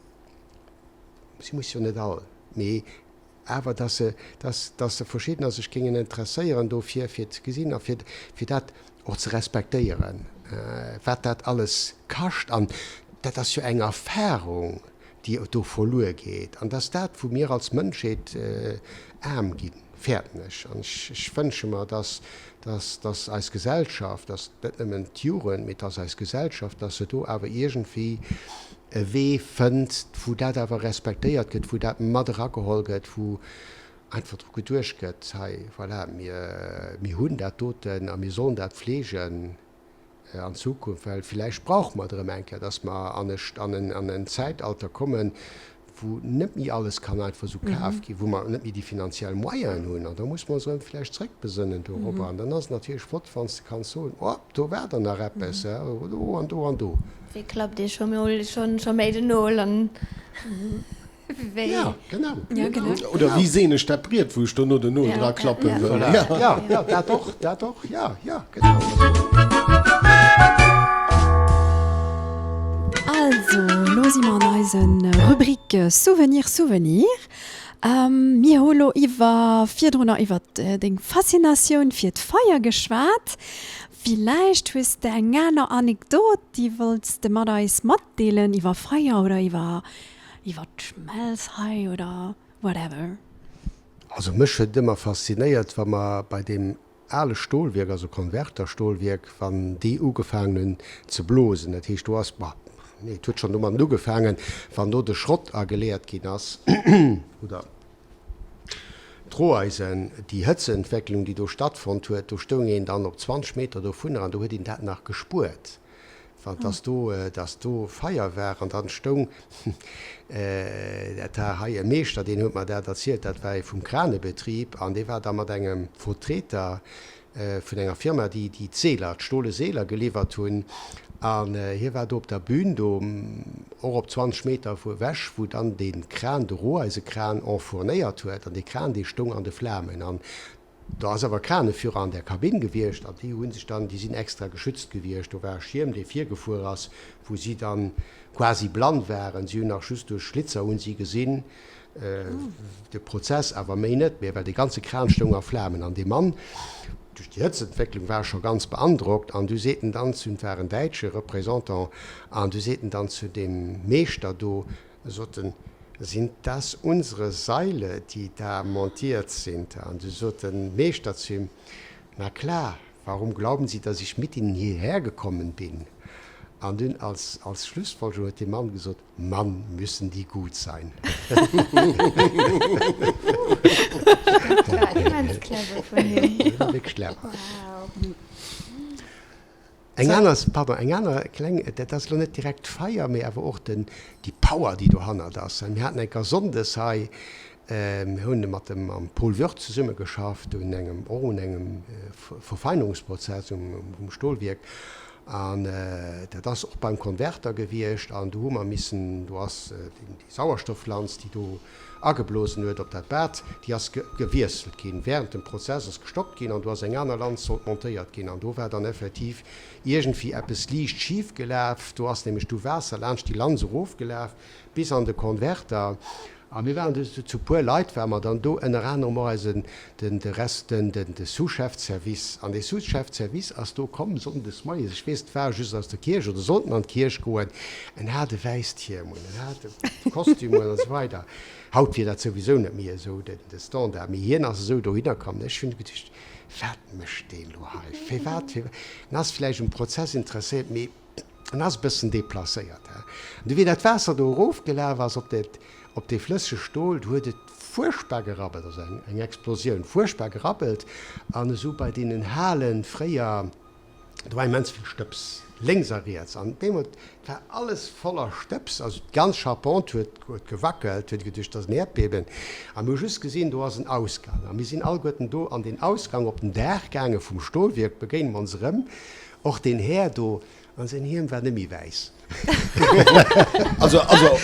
si muss jo net all, mee awer dass se, dass, dass se verschiddener sech géingen interesséieren dofir, fir ze gesinn a fir, fir dat och ze respektéieren, wat dat alles kascht. An dat ass jo eng Erfahrung, déi do verluer geet. An dass dat, wou mir als Mënschheet aarm ginn, fäerten ech. An ech, ech wënsche mer, dass, dass, dass eis Gesellschaft, dass net nëmmen d'Jugend, mee dass eis Gesellschaft, dass se do awer iergendwéi e Wee fënnt, wou dat awer respektéiert gëtt, wou dat mat erageholl gëtt, wou einfach dru geduecht gëtt, hei, voilà, mir, mir hunn dat doten a mir sollen dat fleegen an Zukunft, well villäicht brauche mer et erëm eng Kéier, dass mer an e, an en, an en Zäitalter kommen, wou. wou net méi alles kann einfach esou kaf ginn, wou mer net méi déi finanziell Moyenen hunn. An da muss mer ons erëm vläicht zrëckbesënnen dorobber. An dann ass et natierlech flott, wann s de kanns soen, Oh, do war der nach eppes, do an do an do. Wéi klappt ee scho mol scho méi den Nol an wéi. Ja, genau. Ja, genau. Oder wéi seen ech dat Briet, wou ech dono den Nol dra klappe wëll. Voilà. Ja, ja, dat och, dat och, ja, ja, genau. Also, lo si mer an eise Rubrique Souvenir, Souvenir. Mir hu lo iwwer, virdrunner iwwer deng Faszinatioun fir d'Feier geschwat. Villäicht hues de eng aner Anekdot, déi wollts de mat eis matdeelen iwwer Feier oder iwwer iwwer d'Schmelz hei oder whatever. Also mech huet et ëmmer faszinéiert, wa mer bei deem ale Stolwierk, also Konverterstolwierk, wann déi ugefaangen hunn ze blosen, dat heescht do ass, bah, nee, et huet schonn domadden ugefaangen, wann do de Schrott ageleert ginn ass oder d'Roheisen, déi Hëtzeentwécklung, déi do stattfonnt huet, do stoung een dann op 20 Meter dovunner an do huet een dat nach gespuert. Wann dass do, dass do Feier war an dann stoung, dat war hei e Meeschter, deen huet mer dat erzielt, dat war ee vum Kranebetrib an dee war da mat engem Vertreter vun enger Firma, déi déi d'Seeler, d'stole Seeler geliwwert hunn an hie war do op der Bühn do, och op 20 Meter vu ewech, wou dann dee Kran, de Roheisekran enfournéiert huet an dee Kran, dee stoung an de Flamen an Do ass awer Kraneführer an där Kabinn gewiescht an déi hu sech dann, déi sinn extra geschützt gewiescht. Do war e Schierm, dee virgefuer ass, wou si dann quasi blann waren. Si hunn nach just duerch Schlitzer hunn si gesinn de Prozess, awer méi net méi, well dee ganze Kran stoung a Flamen. An dee Mann, duerch déi Hëtzentwécklung, war scho ganz beandrockt an du seet en dann zu, et war en däitsche Représentant, an du seet en dann zu deem Meeschter do, Sot en, Sind das unsere Seile, die da montiert sind? An du sot de Meeschter zu him, Na klar, warum glauben Sie, dass ich mit Ihnen hierher gekommen bin? An dunn als, als Schlussfolgerung huet dee Mann gesot, Mann, müssen die gut sein. Dat war immens clever vun him. Dat war wierklech clever. Wow. Eng aner, pardon, eng aner kleng, dat ass elo net direkt d'Feier, mee awer och den, déi Power, déi dohannert ass. Mir haten eng Kéier sonndes hei, mir hunn mat dem, mam Paul Würth zesummegeschafft un engem, och un engem Verfeinerungsprozess um, um Stolwierk. An dat ass och beim Konverter gewiescht. An do hu mer missen, do ass déi Sauerstofflanz, déi do ageblosen huet op dat Bad, déi ass gewiesselt ginn. Während dem Prozess ass gestoppt ginn an do ass eng aner Lanz sollt montéiert ginn an do war dann effektiv iergendwéi eppes liicht schif gelaf. Do ass nämlech du Waasser laanscht déi Lanz erofgelaf bis an de Konverter a mir waren du zu puer Leit ware mer dann do, ënner anerem och eisen den de Rest den den de Sous-Chef de Service an dee Sous-Chef de Service ass do komm sonndes moies, ech weess et war just aus der Kierch oder sollten an d'Kierch goen, en hat e wäisst Hiem un, en hat e Kostüm un an esou weider. Haut wier dat souwisou net méi esou den de Standard, mee hien ass esou dohinner komm. Ech hunn geduecht, wat mécht deen elo hei, firwat, firwat, en ass vläicht um Prozess interesséiert, mee En ass e bëssen deplacéiert. An du wéi dat Waasser do erofgelaf ass op dat, op dee flëssege Stol, du huet et fuerchtbar gerabbelt, also eng, eng Explosioun, fuerchtbar gerabbelt. An esou bei deenen Halen fréier, do war immens vill Stëbs, lénks a riets. An op eemol, et war alles voller Stëbs, also d'ganz Charpente huet, huet gewackelt, huet geduecht, et ass en Äerdbeben. A mir hu just gesinn, do ass en Ausgang. A mir sinn alleguerten do an deen Ausgang op den Daach gaange vum Stolwierk, begéine mer ons erëm. Och deen Här do, an säin Hiem war net méi wäiss. Also, also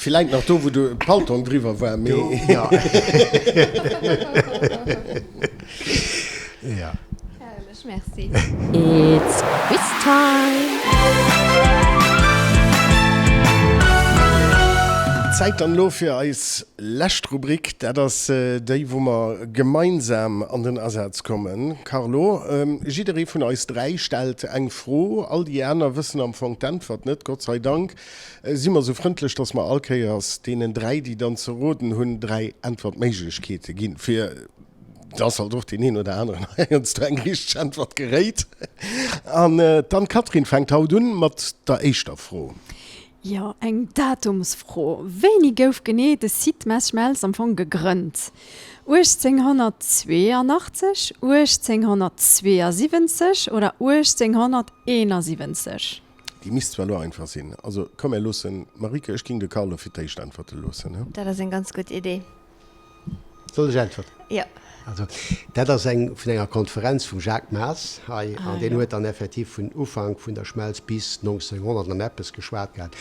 villäit nach do, wou de Paltong driwwer war, mee. Do, jo. Jo. Herrlech, merci. It's quiz time! Zäit dann elo fir eis lescht Rubrik, dat ass déi, wou mer gemeinsam an den Asaz kommen. Carlo, jidderee vun eis 3 stellt eng Fro, all déi aner wëssen am Fong d'Äntwert net. Gott sei Dank si mer esou frëndlech, dass mer all Kéiers deenen 3, déi dann ze roden hunn, 3 Äntwertméiglechkeete ginn, fir dass halt och deen een oder aneren heiansdo eng richteg Äntwert geréit. An d'Anne-Catherine fänkt haut un mat der éischter Fro. Jo, eng Datumsfro. Wéini gouf genee de Site Mess Schmelz am Fong gegrënnt? 1882, 1872 oder 1871? Déi misst zwar elo einfach sinn. Also komm mir loossen, Marieke, ech géing de Carlo fir d'éischt äntwerte loossen, he? Dat ass eng ganz gutt Idee. Soll ech äntwerten? Jo. Also dat ass eng vun enger Konferenz vum Jacques Maas hei an deen huet dann effektiv vun Ufank vun der Schmelz bis 1900 an eppes geschwat gehat,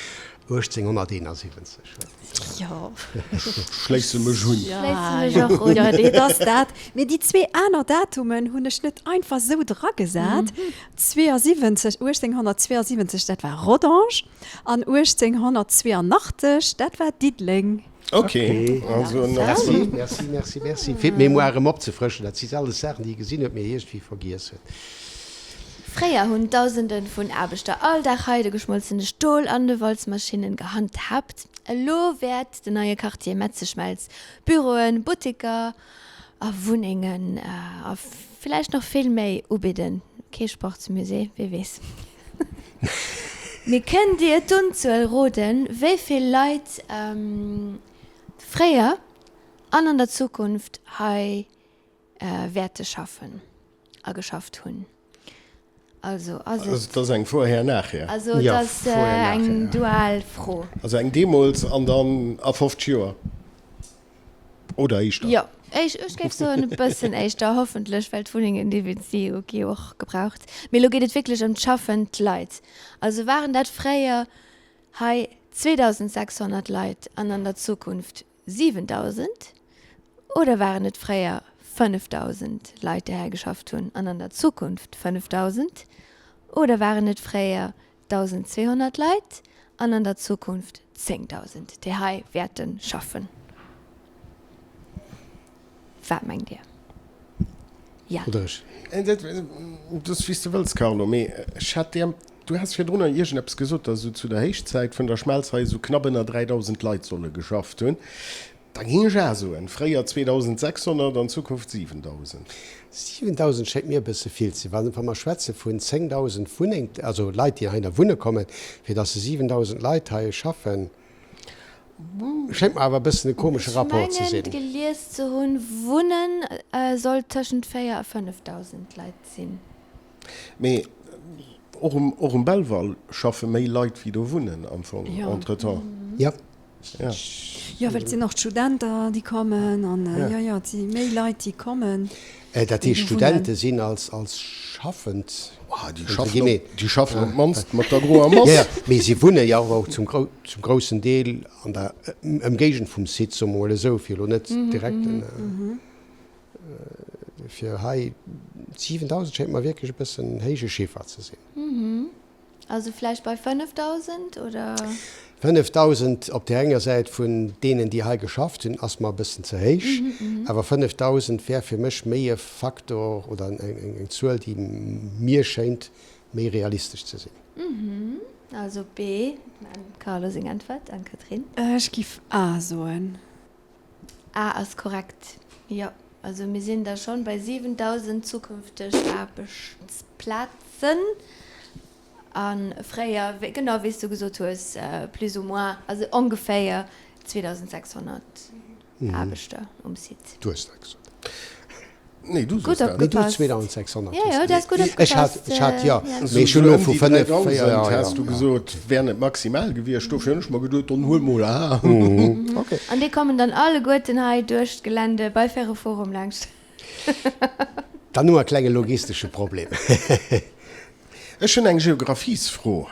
1871 huet. Jo. Schléisse mech un. Schléisse mech och un. Jo, et ass dat. Mee déi zwee aner Datumen hunn ech net einfach esou dragesat. 72, 1872, dat war Rodange an 1882, dat war Diddeleng. Ok, also merci. Merci, merci, merci, fir d'Mémoire erëm opzefrëschen. Dat si alles Saachen, déi ee gesinn huet, mee iergendwéi vergiess huet. Fréier hunn Dausende vun Aarbechter all Dag hei de geschmolzene Stol an de Walzmaschinnen gehandhaabt. Elo wäert den neie Quartier Metzeschmelz Büroen, Butteker a Wunnengen a villäicht nach vill méi ubidden. Kee Sportsmusée, wie weess. Mee kënnt Dir d'Unzuel roden, wéi vill Leit fréier an an der Zukunft hei wäerte schaffen a geschafft hunn? Also ass et. Also et ass eng Vorher-Nachher. Also et ass eng dual Fro. Also eng deemools an dann a 50 Joer. Oder éischter? Jo, ech géif soen e bëssen éischter, hoffentlech, well d'Wunnengen, déi si jo gi jo och gebraucht. Mee elo geet et wierklech ëm d'schaffend Leit. Also waren dat fréier hei 2.600 Leit an an der Zukunft 7.000? Oder waren et fréier 5.000 Leit, déi hei geschafft hunn an an der Zukunft 5.000? Oder waren et fréier 1.200 Leit an an der Zukunft 10.000, déi hei wäerte schaffen. Wat mengt Dir? Ja. Oder ech? Dat ass wéi s de wëlls, Carlo, mee ech hat dir, du has virdrunner iergendeppes gesot, datt esou zu der Héichzäit vun der Schmelz hei esou knapp ënner 3.000 Leit solle geschafft hunn. Da géing ech A soen, fréier 2.600, an Zukunft 7.000. 7.000 schéngt mir e bësse vill ze sinn. Wa mer schwätze vun 10.000 Wunneng, also Leit, déi heihinner wunne kommen, fir datt se 7.000 Leit hei schaffen, schéngt mer awer e bëssen e komesche Rapport ze Ech sinn. mengen gelies ze hunn, Wunnen soll tëschent 4 a 5.000 Leit sinn. Mee och um, och um Belval schaffe méi Leit wéi do wunnen am Fong entretemps. Jo. Ja. Jo, well et sinn och d'Studenter, déi kommen an jo, jo, et si méi Leit, déi kommen. Dat heescht, Studente sinn als, als schaffend, Déi schaffen op, déi schaffen op d'mannst mat der groer Mass. Jo, jo, mee si wunne jo och zum grou, zum groussen Deel an der Ëmgéigend vum Site, soe mer mol esou, fir elo net direkt en, fir hei 7.000 schéngt mer wierklech e bëssen en héije Chiffer ze sinn. Also vläicht bei 5.000, oder? 5.000 op där enger Säit vun deenen, déi hei geschafft hunn, ass mer e bëssen ze héich. Awer 5.000 wär fir mech méi e Faktor oder eng Zuel, déi mir schéint méi realistesch ze sinn. Also B, dem Carlo seng Äntwert. Anne-Catherine? Ech giff A soen. A ass korrekt, jo. Also mir sinn da schonn bei 7.000 zukünfteg Aarbechtsplazen a fréier, genau wéi s du gesot hues, plus ou moins, also ongeféier 2.600 Aarbechter um Site. Du hues dat gesot. Nee, du soos dat. Nee, du hues 2600 gesot. Jo, jo, du has gutt opgepasst. Ech hat, ech hat, jo, mee ech hunn elo vu 5, 4, jo, jo. Has du gesot, wär net maximal gewiescht. Dofir hunn ech mer geduet, dann huel mol A. Okay. An déi kommen dann alleguerten hei duerch d'Gelände bei Ferroforum laanscht. Dann hu mer e klenge logistesche Problem. Ech hunn eng Geographiesfro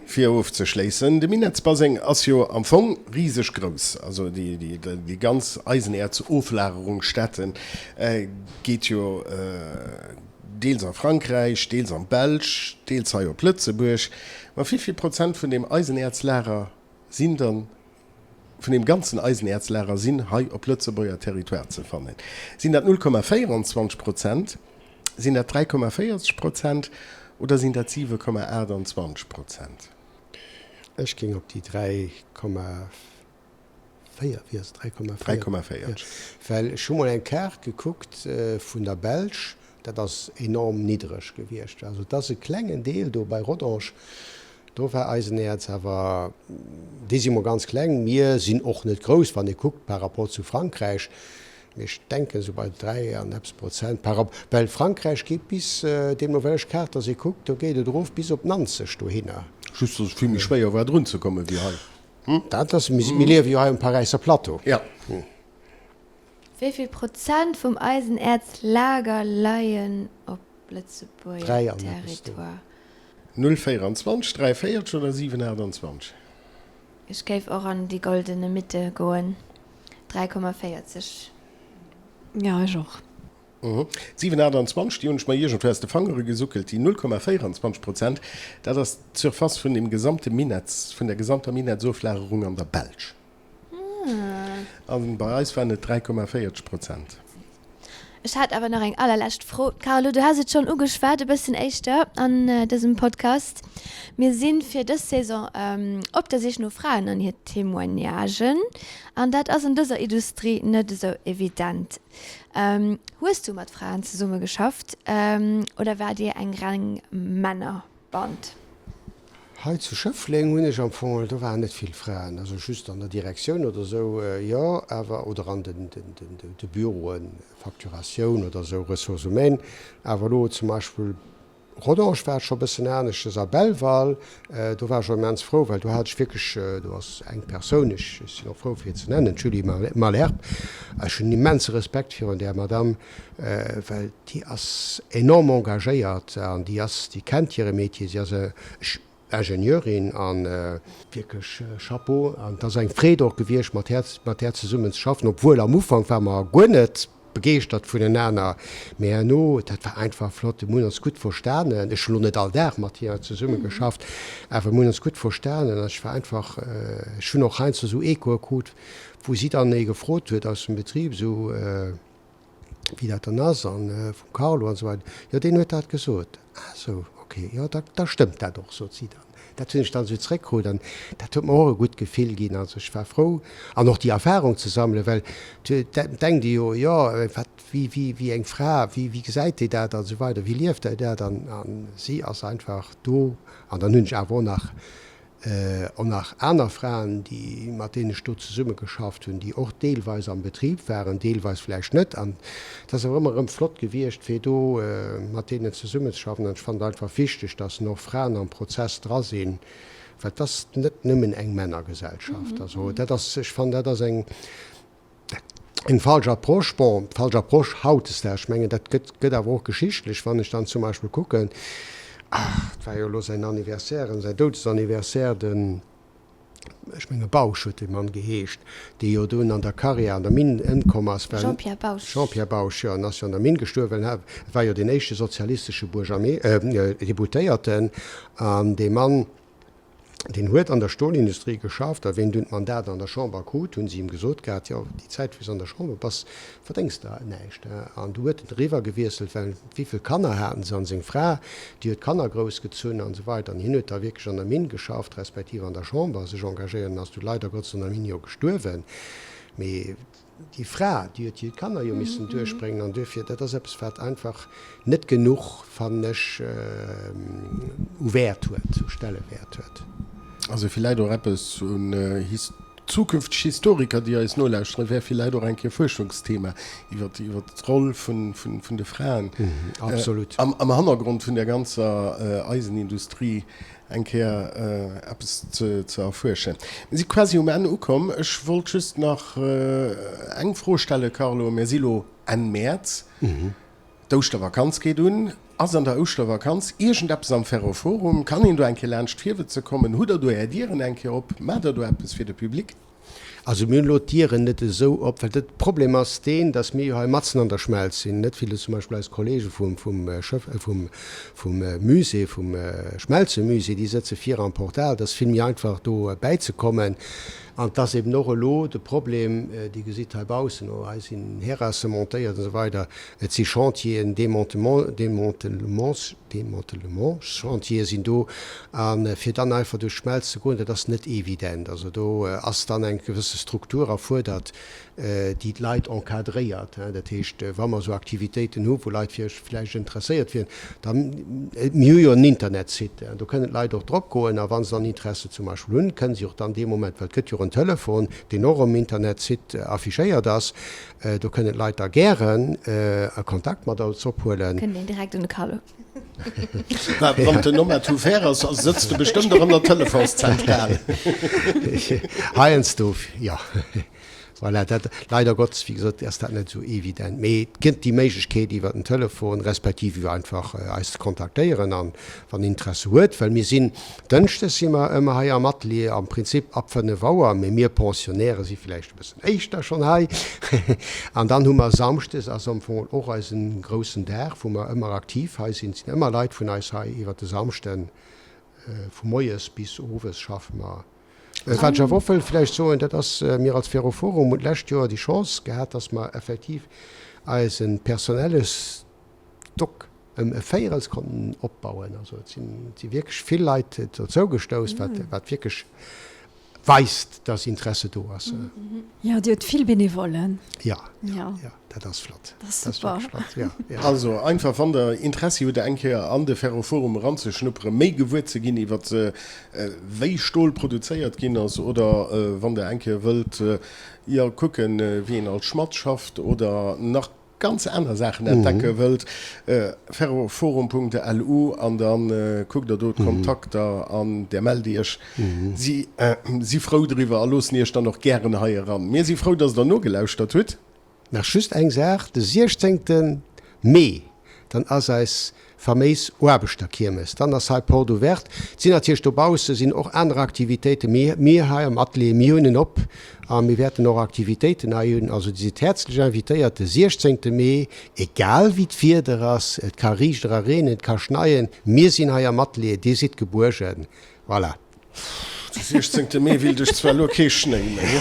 fir ofzeschléissen. De Minettsbaseng ass jo am Fong riseg grouss. Also déi ganz Eisenäerzoflagerungsstätte geet jo deels a Frankräich, deels an d'Belsch, deels hei op Lëtzebuerg. Ma wéi vill Prozent vun deem Eisenäerzlager sinn dann vun deem ganzen Eisenäerzlager sinn hei op Lëtzebuerger Territoire ze fannen? Sinn dat 0,24 Prozent, sinn dat 3,40 Prozent oder sinn dat 7,28 Prozent? Ech géing op déi 3,4, wéi ass et, 3,4? 3,40. Well ech hu mol eng Kaart gekuckt vun der Belsch, dat ass enorm niddreg gewiescht. Also et ass e klengen Deel do bei Rodange, Do war Eisenäerz awer, déi si mol ganz kleng, mir sinn och net grouss, wann ee kuckt par rapport zu Frankräich, mee ech denken esou bei 3 an eppes Prozent par rap-, well Frankräich geet bis, deemno wellech Kaart dass ee kuckt, do geet et erof bis op Nanzeg dohinner. Just, dass et vill méi schwéier war drun ze kommen wéi hei. Dat ass, mir liewe jo hei um Paräisser Plateau. Ja. Wéi vill Prozent vum Eisenäerzlager leien op Lëtzebuerger Territoire? 0,24, 3,40 oder 7,28? Ech géif och an déi goldene Mitte goen, 3,40. Jo, ech och. 7,28, déi hunn ech mer iergendwou aus de Fangere gesuckelt, déi 0,24 Prozent, dat ass d'Surface vun dem gesamte Minetts, vun der gesamter Minettsoflagerung an der Belsch. A bei eis waren et 3,40 Prozent. Ech hat awer nach eng allerlescht Fro. Carlo, du has et schonn ugeschwat e bëssen éischter an dësem Podcast. Mir si fir dës Saison op der Sich no Fraen an hir Témoignagen. An dat ass an dëser Industrie net esou evident. Hues du mat Fraen zesumme geschafft oder waart Dir eng reng Männerband? Hei zu Schëffleng hunn ech am Fong, do waren net vill Fraen, also just an der Direktioun oder esou, jo, awer, oder an de Büroen, Facturatioun oder esou, Ressources humaines, awer elo zum Beispill Rodange war et scho e bëssen aneschtes a Belval, do war ech och immens frou, well do hat ech wierklech, do ass eng Persoun, ech sinn och frou fir ze nennen, d'Julie Malherbe, ech hunn immense Respekt virun där Madame, well déi ass enorm engagéiert an déi ass, déi kennt hire Métier, si ass Ingenieurin an wierklech Chapeau. An et ass eng Freed och gewiescht mat här, mat där zesummen ze schaffen, obwuel am Ufank ware mer guer net begeeschtert vunenaner, mee herno, dat war einfach flott, mir hunn ons gutt verstanen. Ech hunn elo net all Dag mat hir zesumme geschafft, awer mir hunn ons gutt verstanen an ech war einfach, ech hunn och heiansdo esou Echoe krut, wou si dann ee gefrot huet aus dem Betrib, esou, wéi dat dann ass an vum Carlo an esou weider, jo deen huet dat gesot, ah sou, ok, jo da da stëmmt dat och, sot si dann. Dat hunn ech dann esou zréckkrut an dat huet mer och e gutt Gefill ginn. Also ech war frou an och déi Erfahrung ze sammelen, well et denkt ee jo, jo wat, wéi, wéi, wéi eng Fra, wéi, wéi gesäit déi dat an esou weider, wéi lieft déi dat an an si ass einfach do an dann hunn ech awer och nach Och nach aner Fraen, déi, mat deenen ech do zesummegeschafft hunn, déi och deelweis am Betrib waren, deelweis vläicht net. An et ass awer ëmmer erëm flott gewiescht, fir do mat deenen zesummezeschaffen. An ech fannen et einfach wichteg, dass och Fraen am Prozess dra sinn, well et ass net nëmmen eng Männergesellschaft. Also dat ass, ech fannen, dat ass eng, Eng falsch Approche, bon, falsch Approche hautdesdaags, ech mengen, dat gëtt, gëtt awer och geschichtlech, wann ech dann zum Beispill kucken, ach, et war jo elo säin Anniversaire, säin Doudesanniversaire, den, ech menge Bausch huet dee Mann geheescht, dee jo dunn an der Carrière an der Minn ëmkomm ass, well, Jean-Pierre Bausch. Jean-Pierre Bausch, jo, en ass jo an der Minn gestuerwen, well en war jo deen éischte sozialistesche Buergermee, Deputéierten, an dee Mann, Deen huet an der Stolindustrie geschafft a wéi en dunn d'Mandat an der Chamber krut, hunn si him gesot gehat, jo, déi Zäit wou s an der Chamber bass, verdéngs de näischt. An du huet en eriwwer gewiesselt, well wéivill Kanner haten se an seng Fra, déi huet d'Kanner groussgezunn an esou weider. An hien huet da wierklech an der Minn geschafft, respektiv an der Chamber sech engagéiert an ass du leider Gottes an der Minn jo gestuerwen. Mee Déi Fra, déi huet hir Kanner jo missen duerchbréngen an duerfir, dat ass eppes, wat einfach net genuch, fannen ech, u Wäert huet, u Stellewäert huet. Also villäit och eppes un zukünfteg Historiker, déi eis nolauschteren, wär villäit och eng Kéier Fuerschungsthema iwwer d'Roll vun de Fraen am Hannergrond vun der ganzer Eisenindustrie. Eng Kéier eppes ze erfuerschen. Mir si quasi um Enn ukomm. Ech wollt just nach eng Fro stellen, Carlo. Mir si lo Enn Mäerz. D'Ouschtervakanz geet un. Ass an der Ouschtervakanz iergendeppes am Ferroforum? Kann een do eng Kéier laanscht Fieweze kommen? Hutt der do Är Dieren eng Kéier op? Maacht der do eppes fir de Public? Also mir hunn elo d'Dieren net esou op, well de Problem ass deen, datt mir jo hei matzen an der Schmelz sinn, net wéi zum Beispill eis Kollege vum vum vum Musée, vum Schmelzemusée, déi sëtze vir am Portal. Et ass vill méi einfach do bäizekommen. An et ass eben och elo de Problem, Dir gesitt hei baussen, oh hei sinn Terrasse montéiert an esou weider, et si Chantieren, Démontement, Démantelements, Démantelementschantiere sinn do, a fir dann einfach duerch d'Schmelz ze goen, dat ass net evident. Also do ass dann eng gewësse Struktur erfuerdert, déi d'Leit encadréiert. Dat heescht, wa mer esou Aktivitéiten hu wou Leit vläicht interesséiert wieren, da, mir hu jo en Internetsite, do kënnen d'Leit och drop goen a wa se dann Interesse zum Beispill hunn, kënnen si och dann dee Moment, well et gëtt jo och en. och en Telefon, deen och um Internetsite affichéiert ass. Do kënnen d'Leit da gären Kontakt mat eis ophuelen. Kënnt een direkt un de Carlo. Wann den Nomad tout vert ass, sëtzt de bestëmmt och an der Telefonszentral. Heiansdo, jo. Voilà, dat, leider Gottes, wéi gesot, ass dat net esou evident. Mee et gëtt déi Méiglechkeet iwwer den Telefon, respektiv iwwer einfach eis ze kontaktéieren an wann Interesse huet, well mir sinn, dënschdes si mer ëmmer hei am Atelier, am Prinzip ab 5 Auer, mee mir Pensionnairë si villäicht e bëssen éischter schonn hei. An dann hu mer samschdes ass am Fong och eisen groussen Dag, wou mer ëmmer aktiv hei sinn. Et sinn ëmmer Leit vun eis hei iwwer de Samschden, vu moies bis owes schaffe mer. Wat ech awer och wëll vläicht soen, dat ass, mir als Ferroforum hunn d'lescht Joer déi Chance gehat, dass mer effektiv eise personelle Stock ëm e Véirels konnten opbauen. Also et sinn, et si wierklech vill Leit dozou gestouss, wat, wat wierklech weist, dass Interesse do ass. Jo, Dir hutt vill Benevollen. Jo, jo, jo. Dat ass flott. Dat ass super. Flott, ja, ja. Also einfach wann der Interessi hutt eng Kéier an de Ferroforum eranzeschnupperen, méi gewuer ze ginn iwwer wéi Stol produzéiert ginn ass oder wann der eng Kéier wëllt jo kucken wéi een als Schmadd schafft oder nach ganz aner Saachen entdecke wëllt, ferroforum.lu an da kuckt der do d'Kontakter an der mellt iech. Si si frou driwwer a loossen iech dann och gären hei eran. Mir si frou, dass der nogelauschtert hutt. Nach just eng Saach, de 16. Mee, dann ass eis faméis Aarbechterkiermes, dann ass hei Porte ouverte. Et sinn natierlech dobausse sinn och aner Aktivitéiten, mee mir hei am Atelier, mir hunn en op a mir wäerten och Aktivitéiten hei hunn. Also Dir sidd häerzlech invitéiert de 16. Mee, egal wéi d'Wieder ass, et ka riicht era reenen, et ka schneien, mir sinn hei am Atelier, Dir sidd gebuergen. Voilà. De 16 Mee willt ech zwar lo kee Schnéi méi.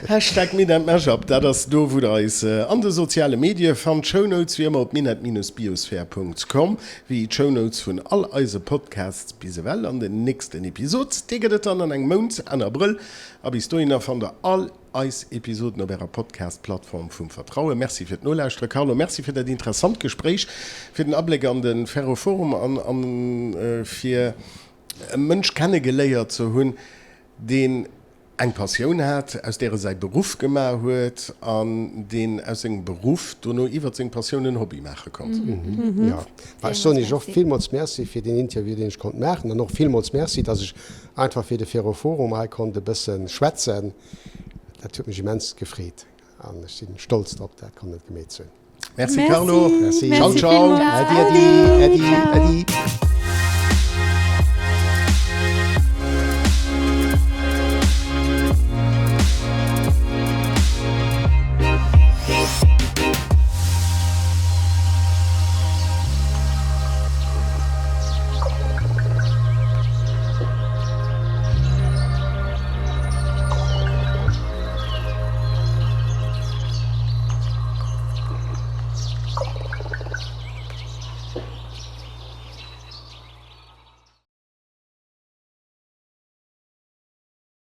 Hashtag MinetMashup, dat ass do wou der eis an de soziale Medie fannt. Shownotes wéi ëmmer op minett-biosphere.com, wéi d'Shownotes vun all eise Podcasts bis ewell. An den nächsten Episod, dee gëtt et dann an engem Mount, Enn Abrëll. A bis dohinner fannt der all Eis Episoden op ärer Podcast-Plattform vum Vertrauen. Merci fir d'Nolauschtere. Carlo, merci fir dat interessant Gespréich, fir den Abléck an de Ferroforum an an fir e Mënsch kennegeléiert ze hunn, deen eng Passioun hat, aus där e säi Beruff gemaach huet an deen aus sengem Beruff dono iwwert seng Passioun en Hobby maache konnt. Jo, ech soen Iech och villmools Merci fir deen Interview, deen ech konnt maachen an och villmools Merci, dass ech einfach fir de Ferroforum hei konnt e bësse schwätzen. Dat huet mech immens gefreet an ech sinn stolz drop, dat konnen gemeet ze hunn. Merci Carlo. Merci. Ciao, ciao. Äddi, äddi, äddi, äddi.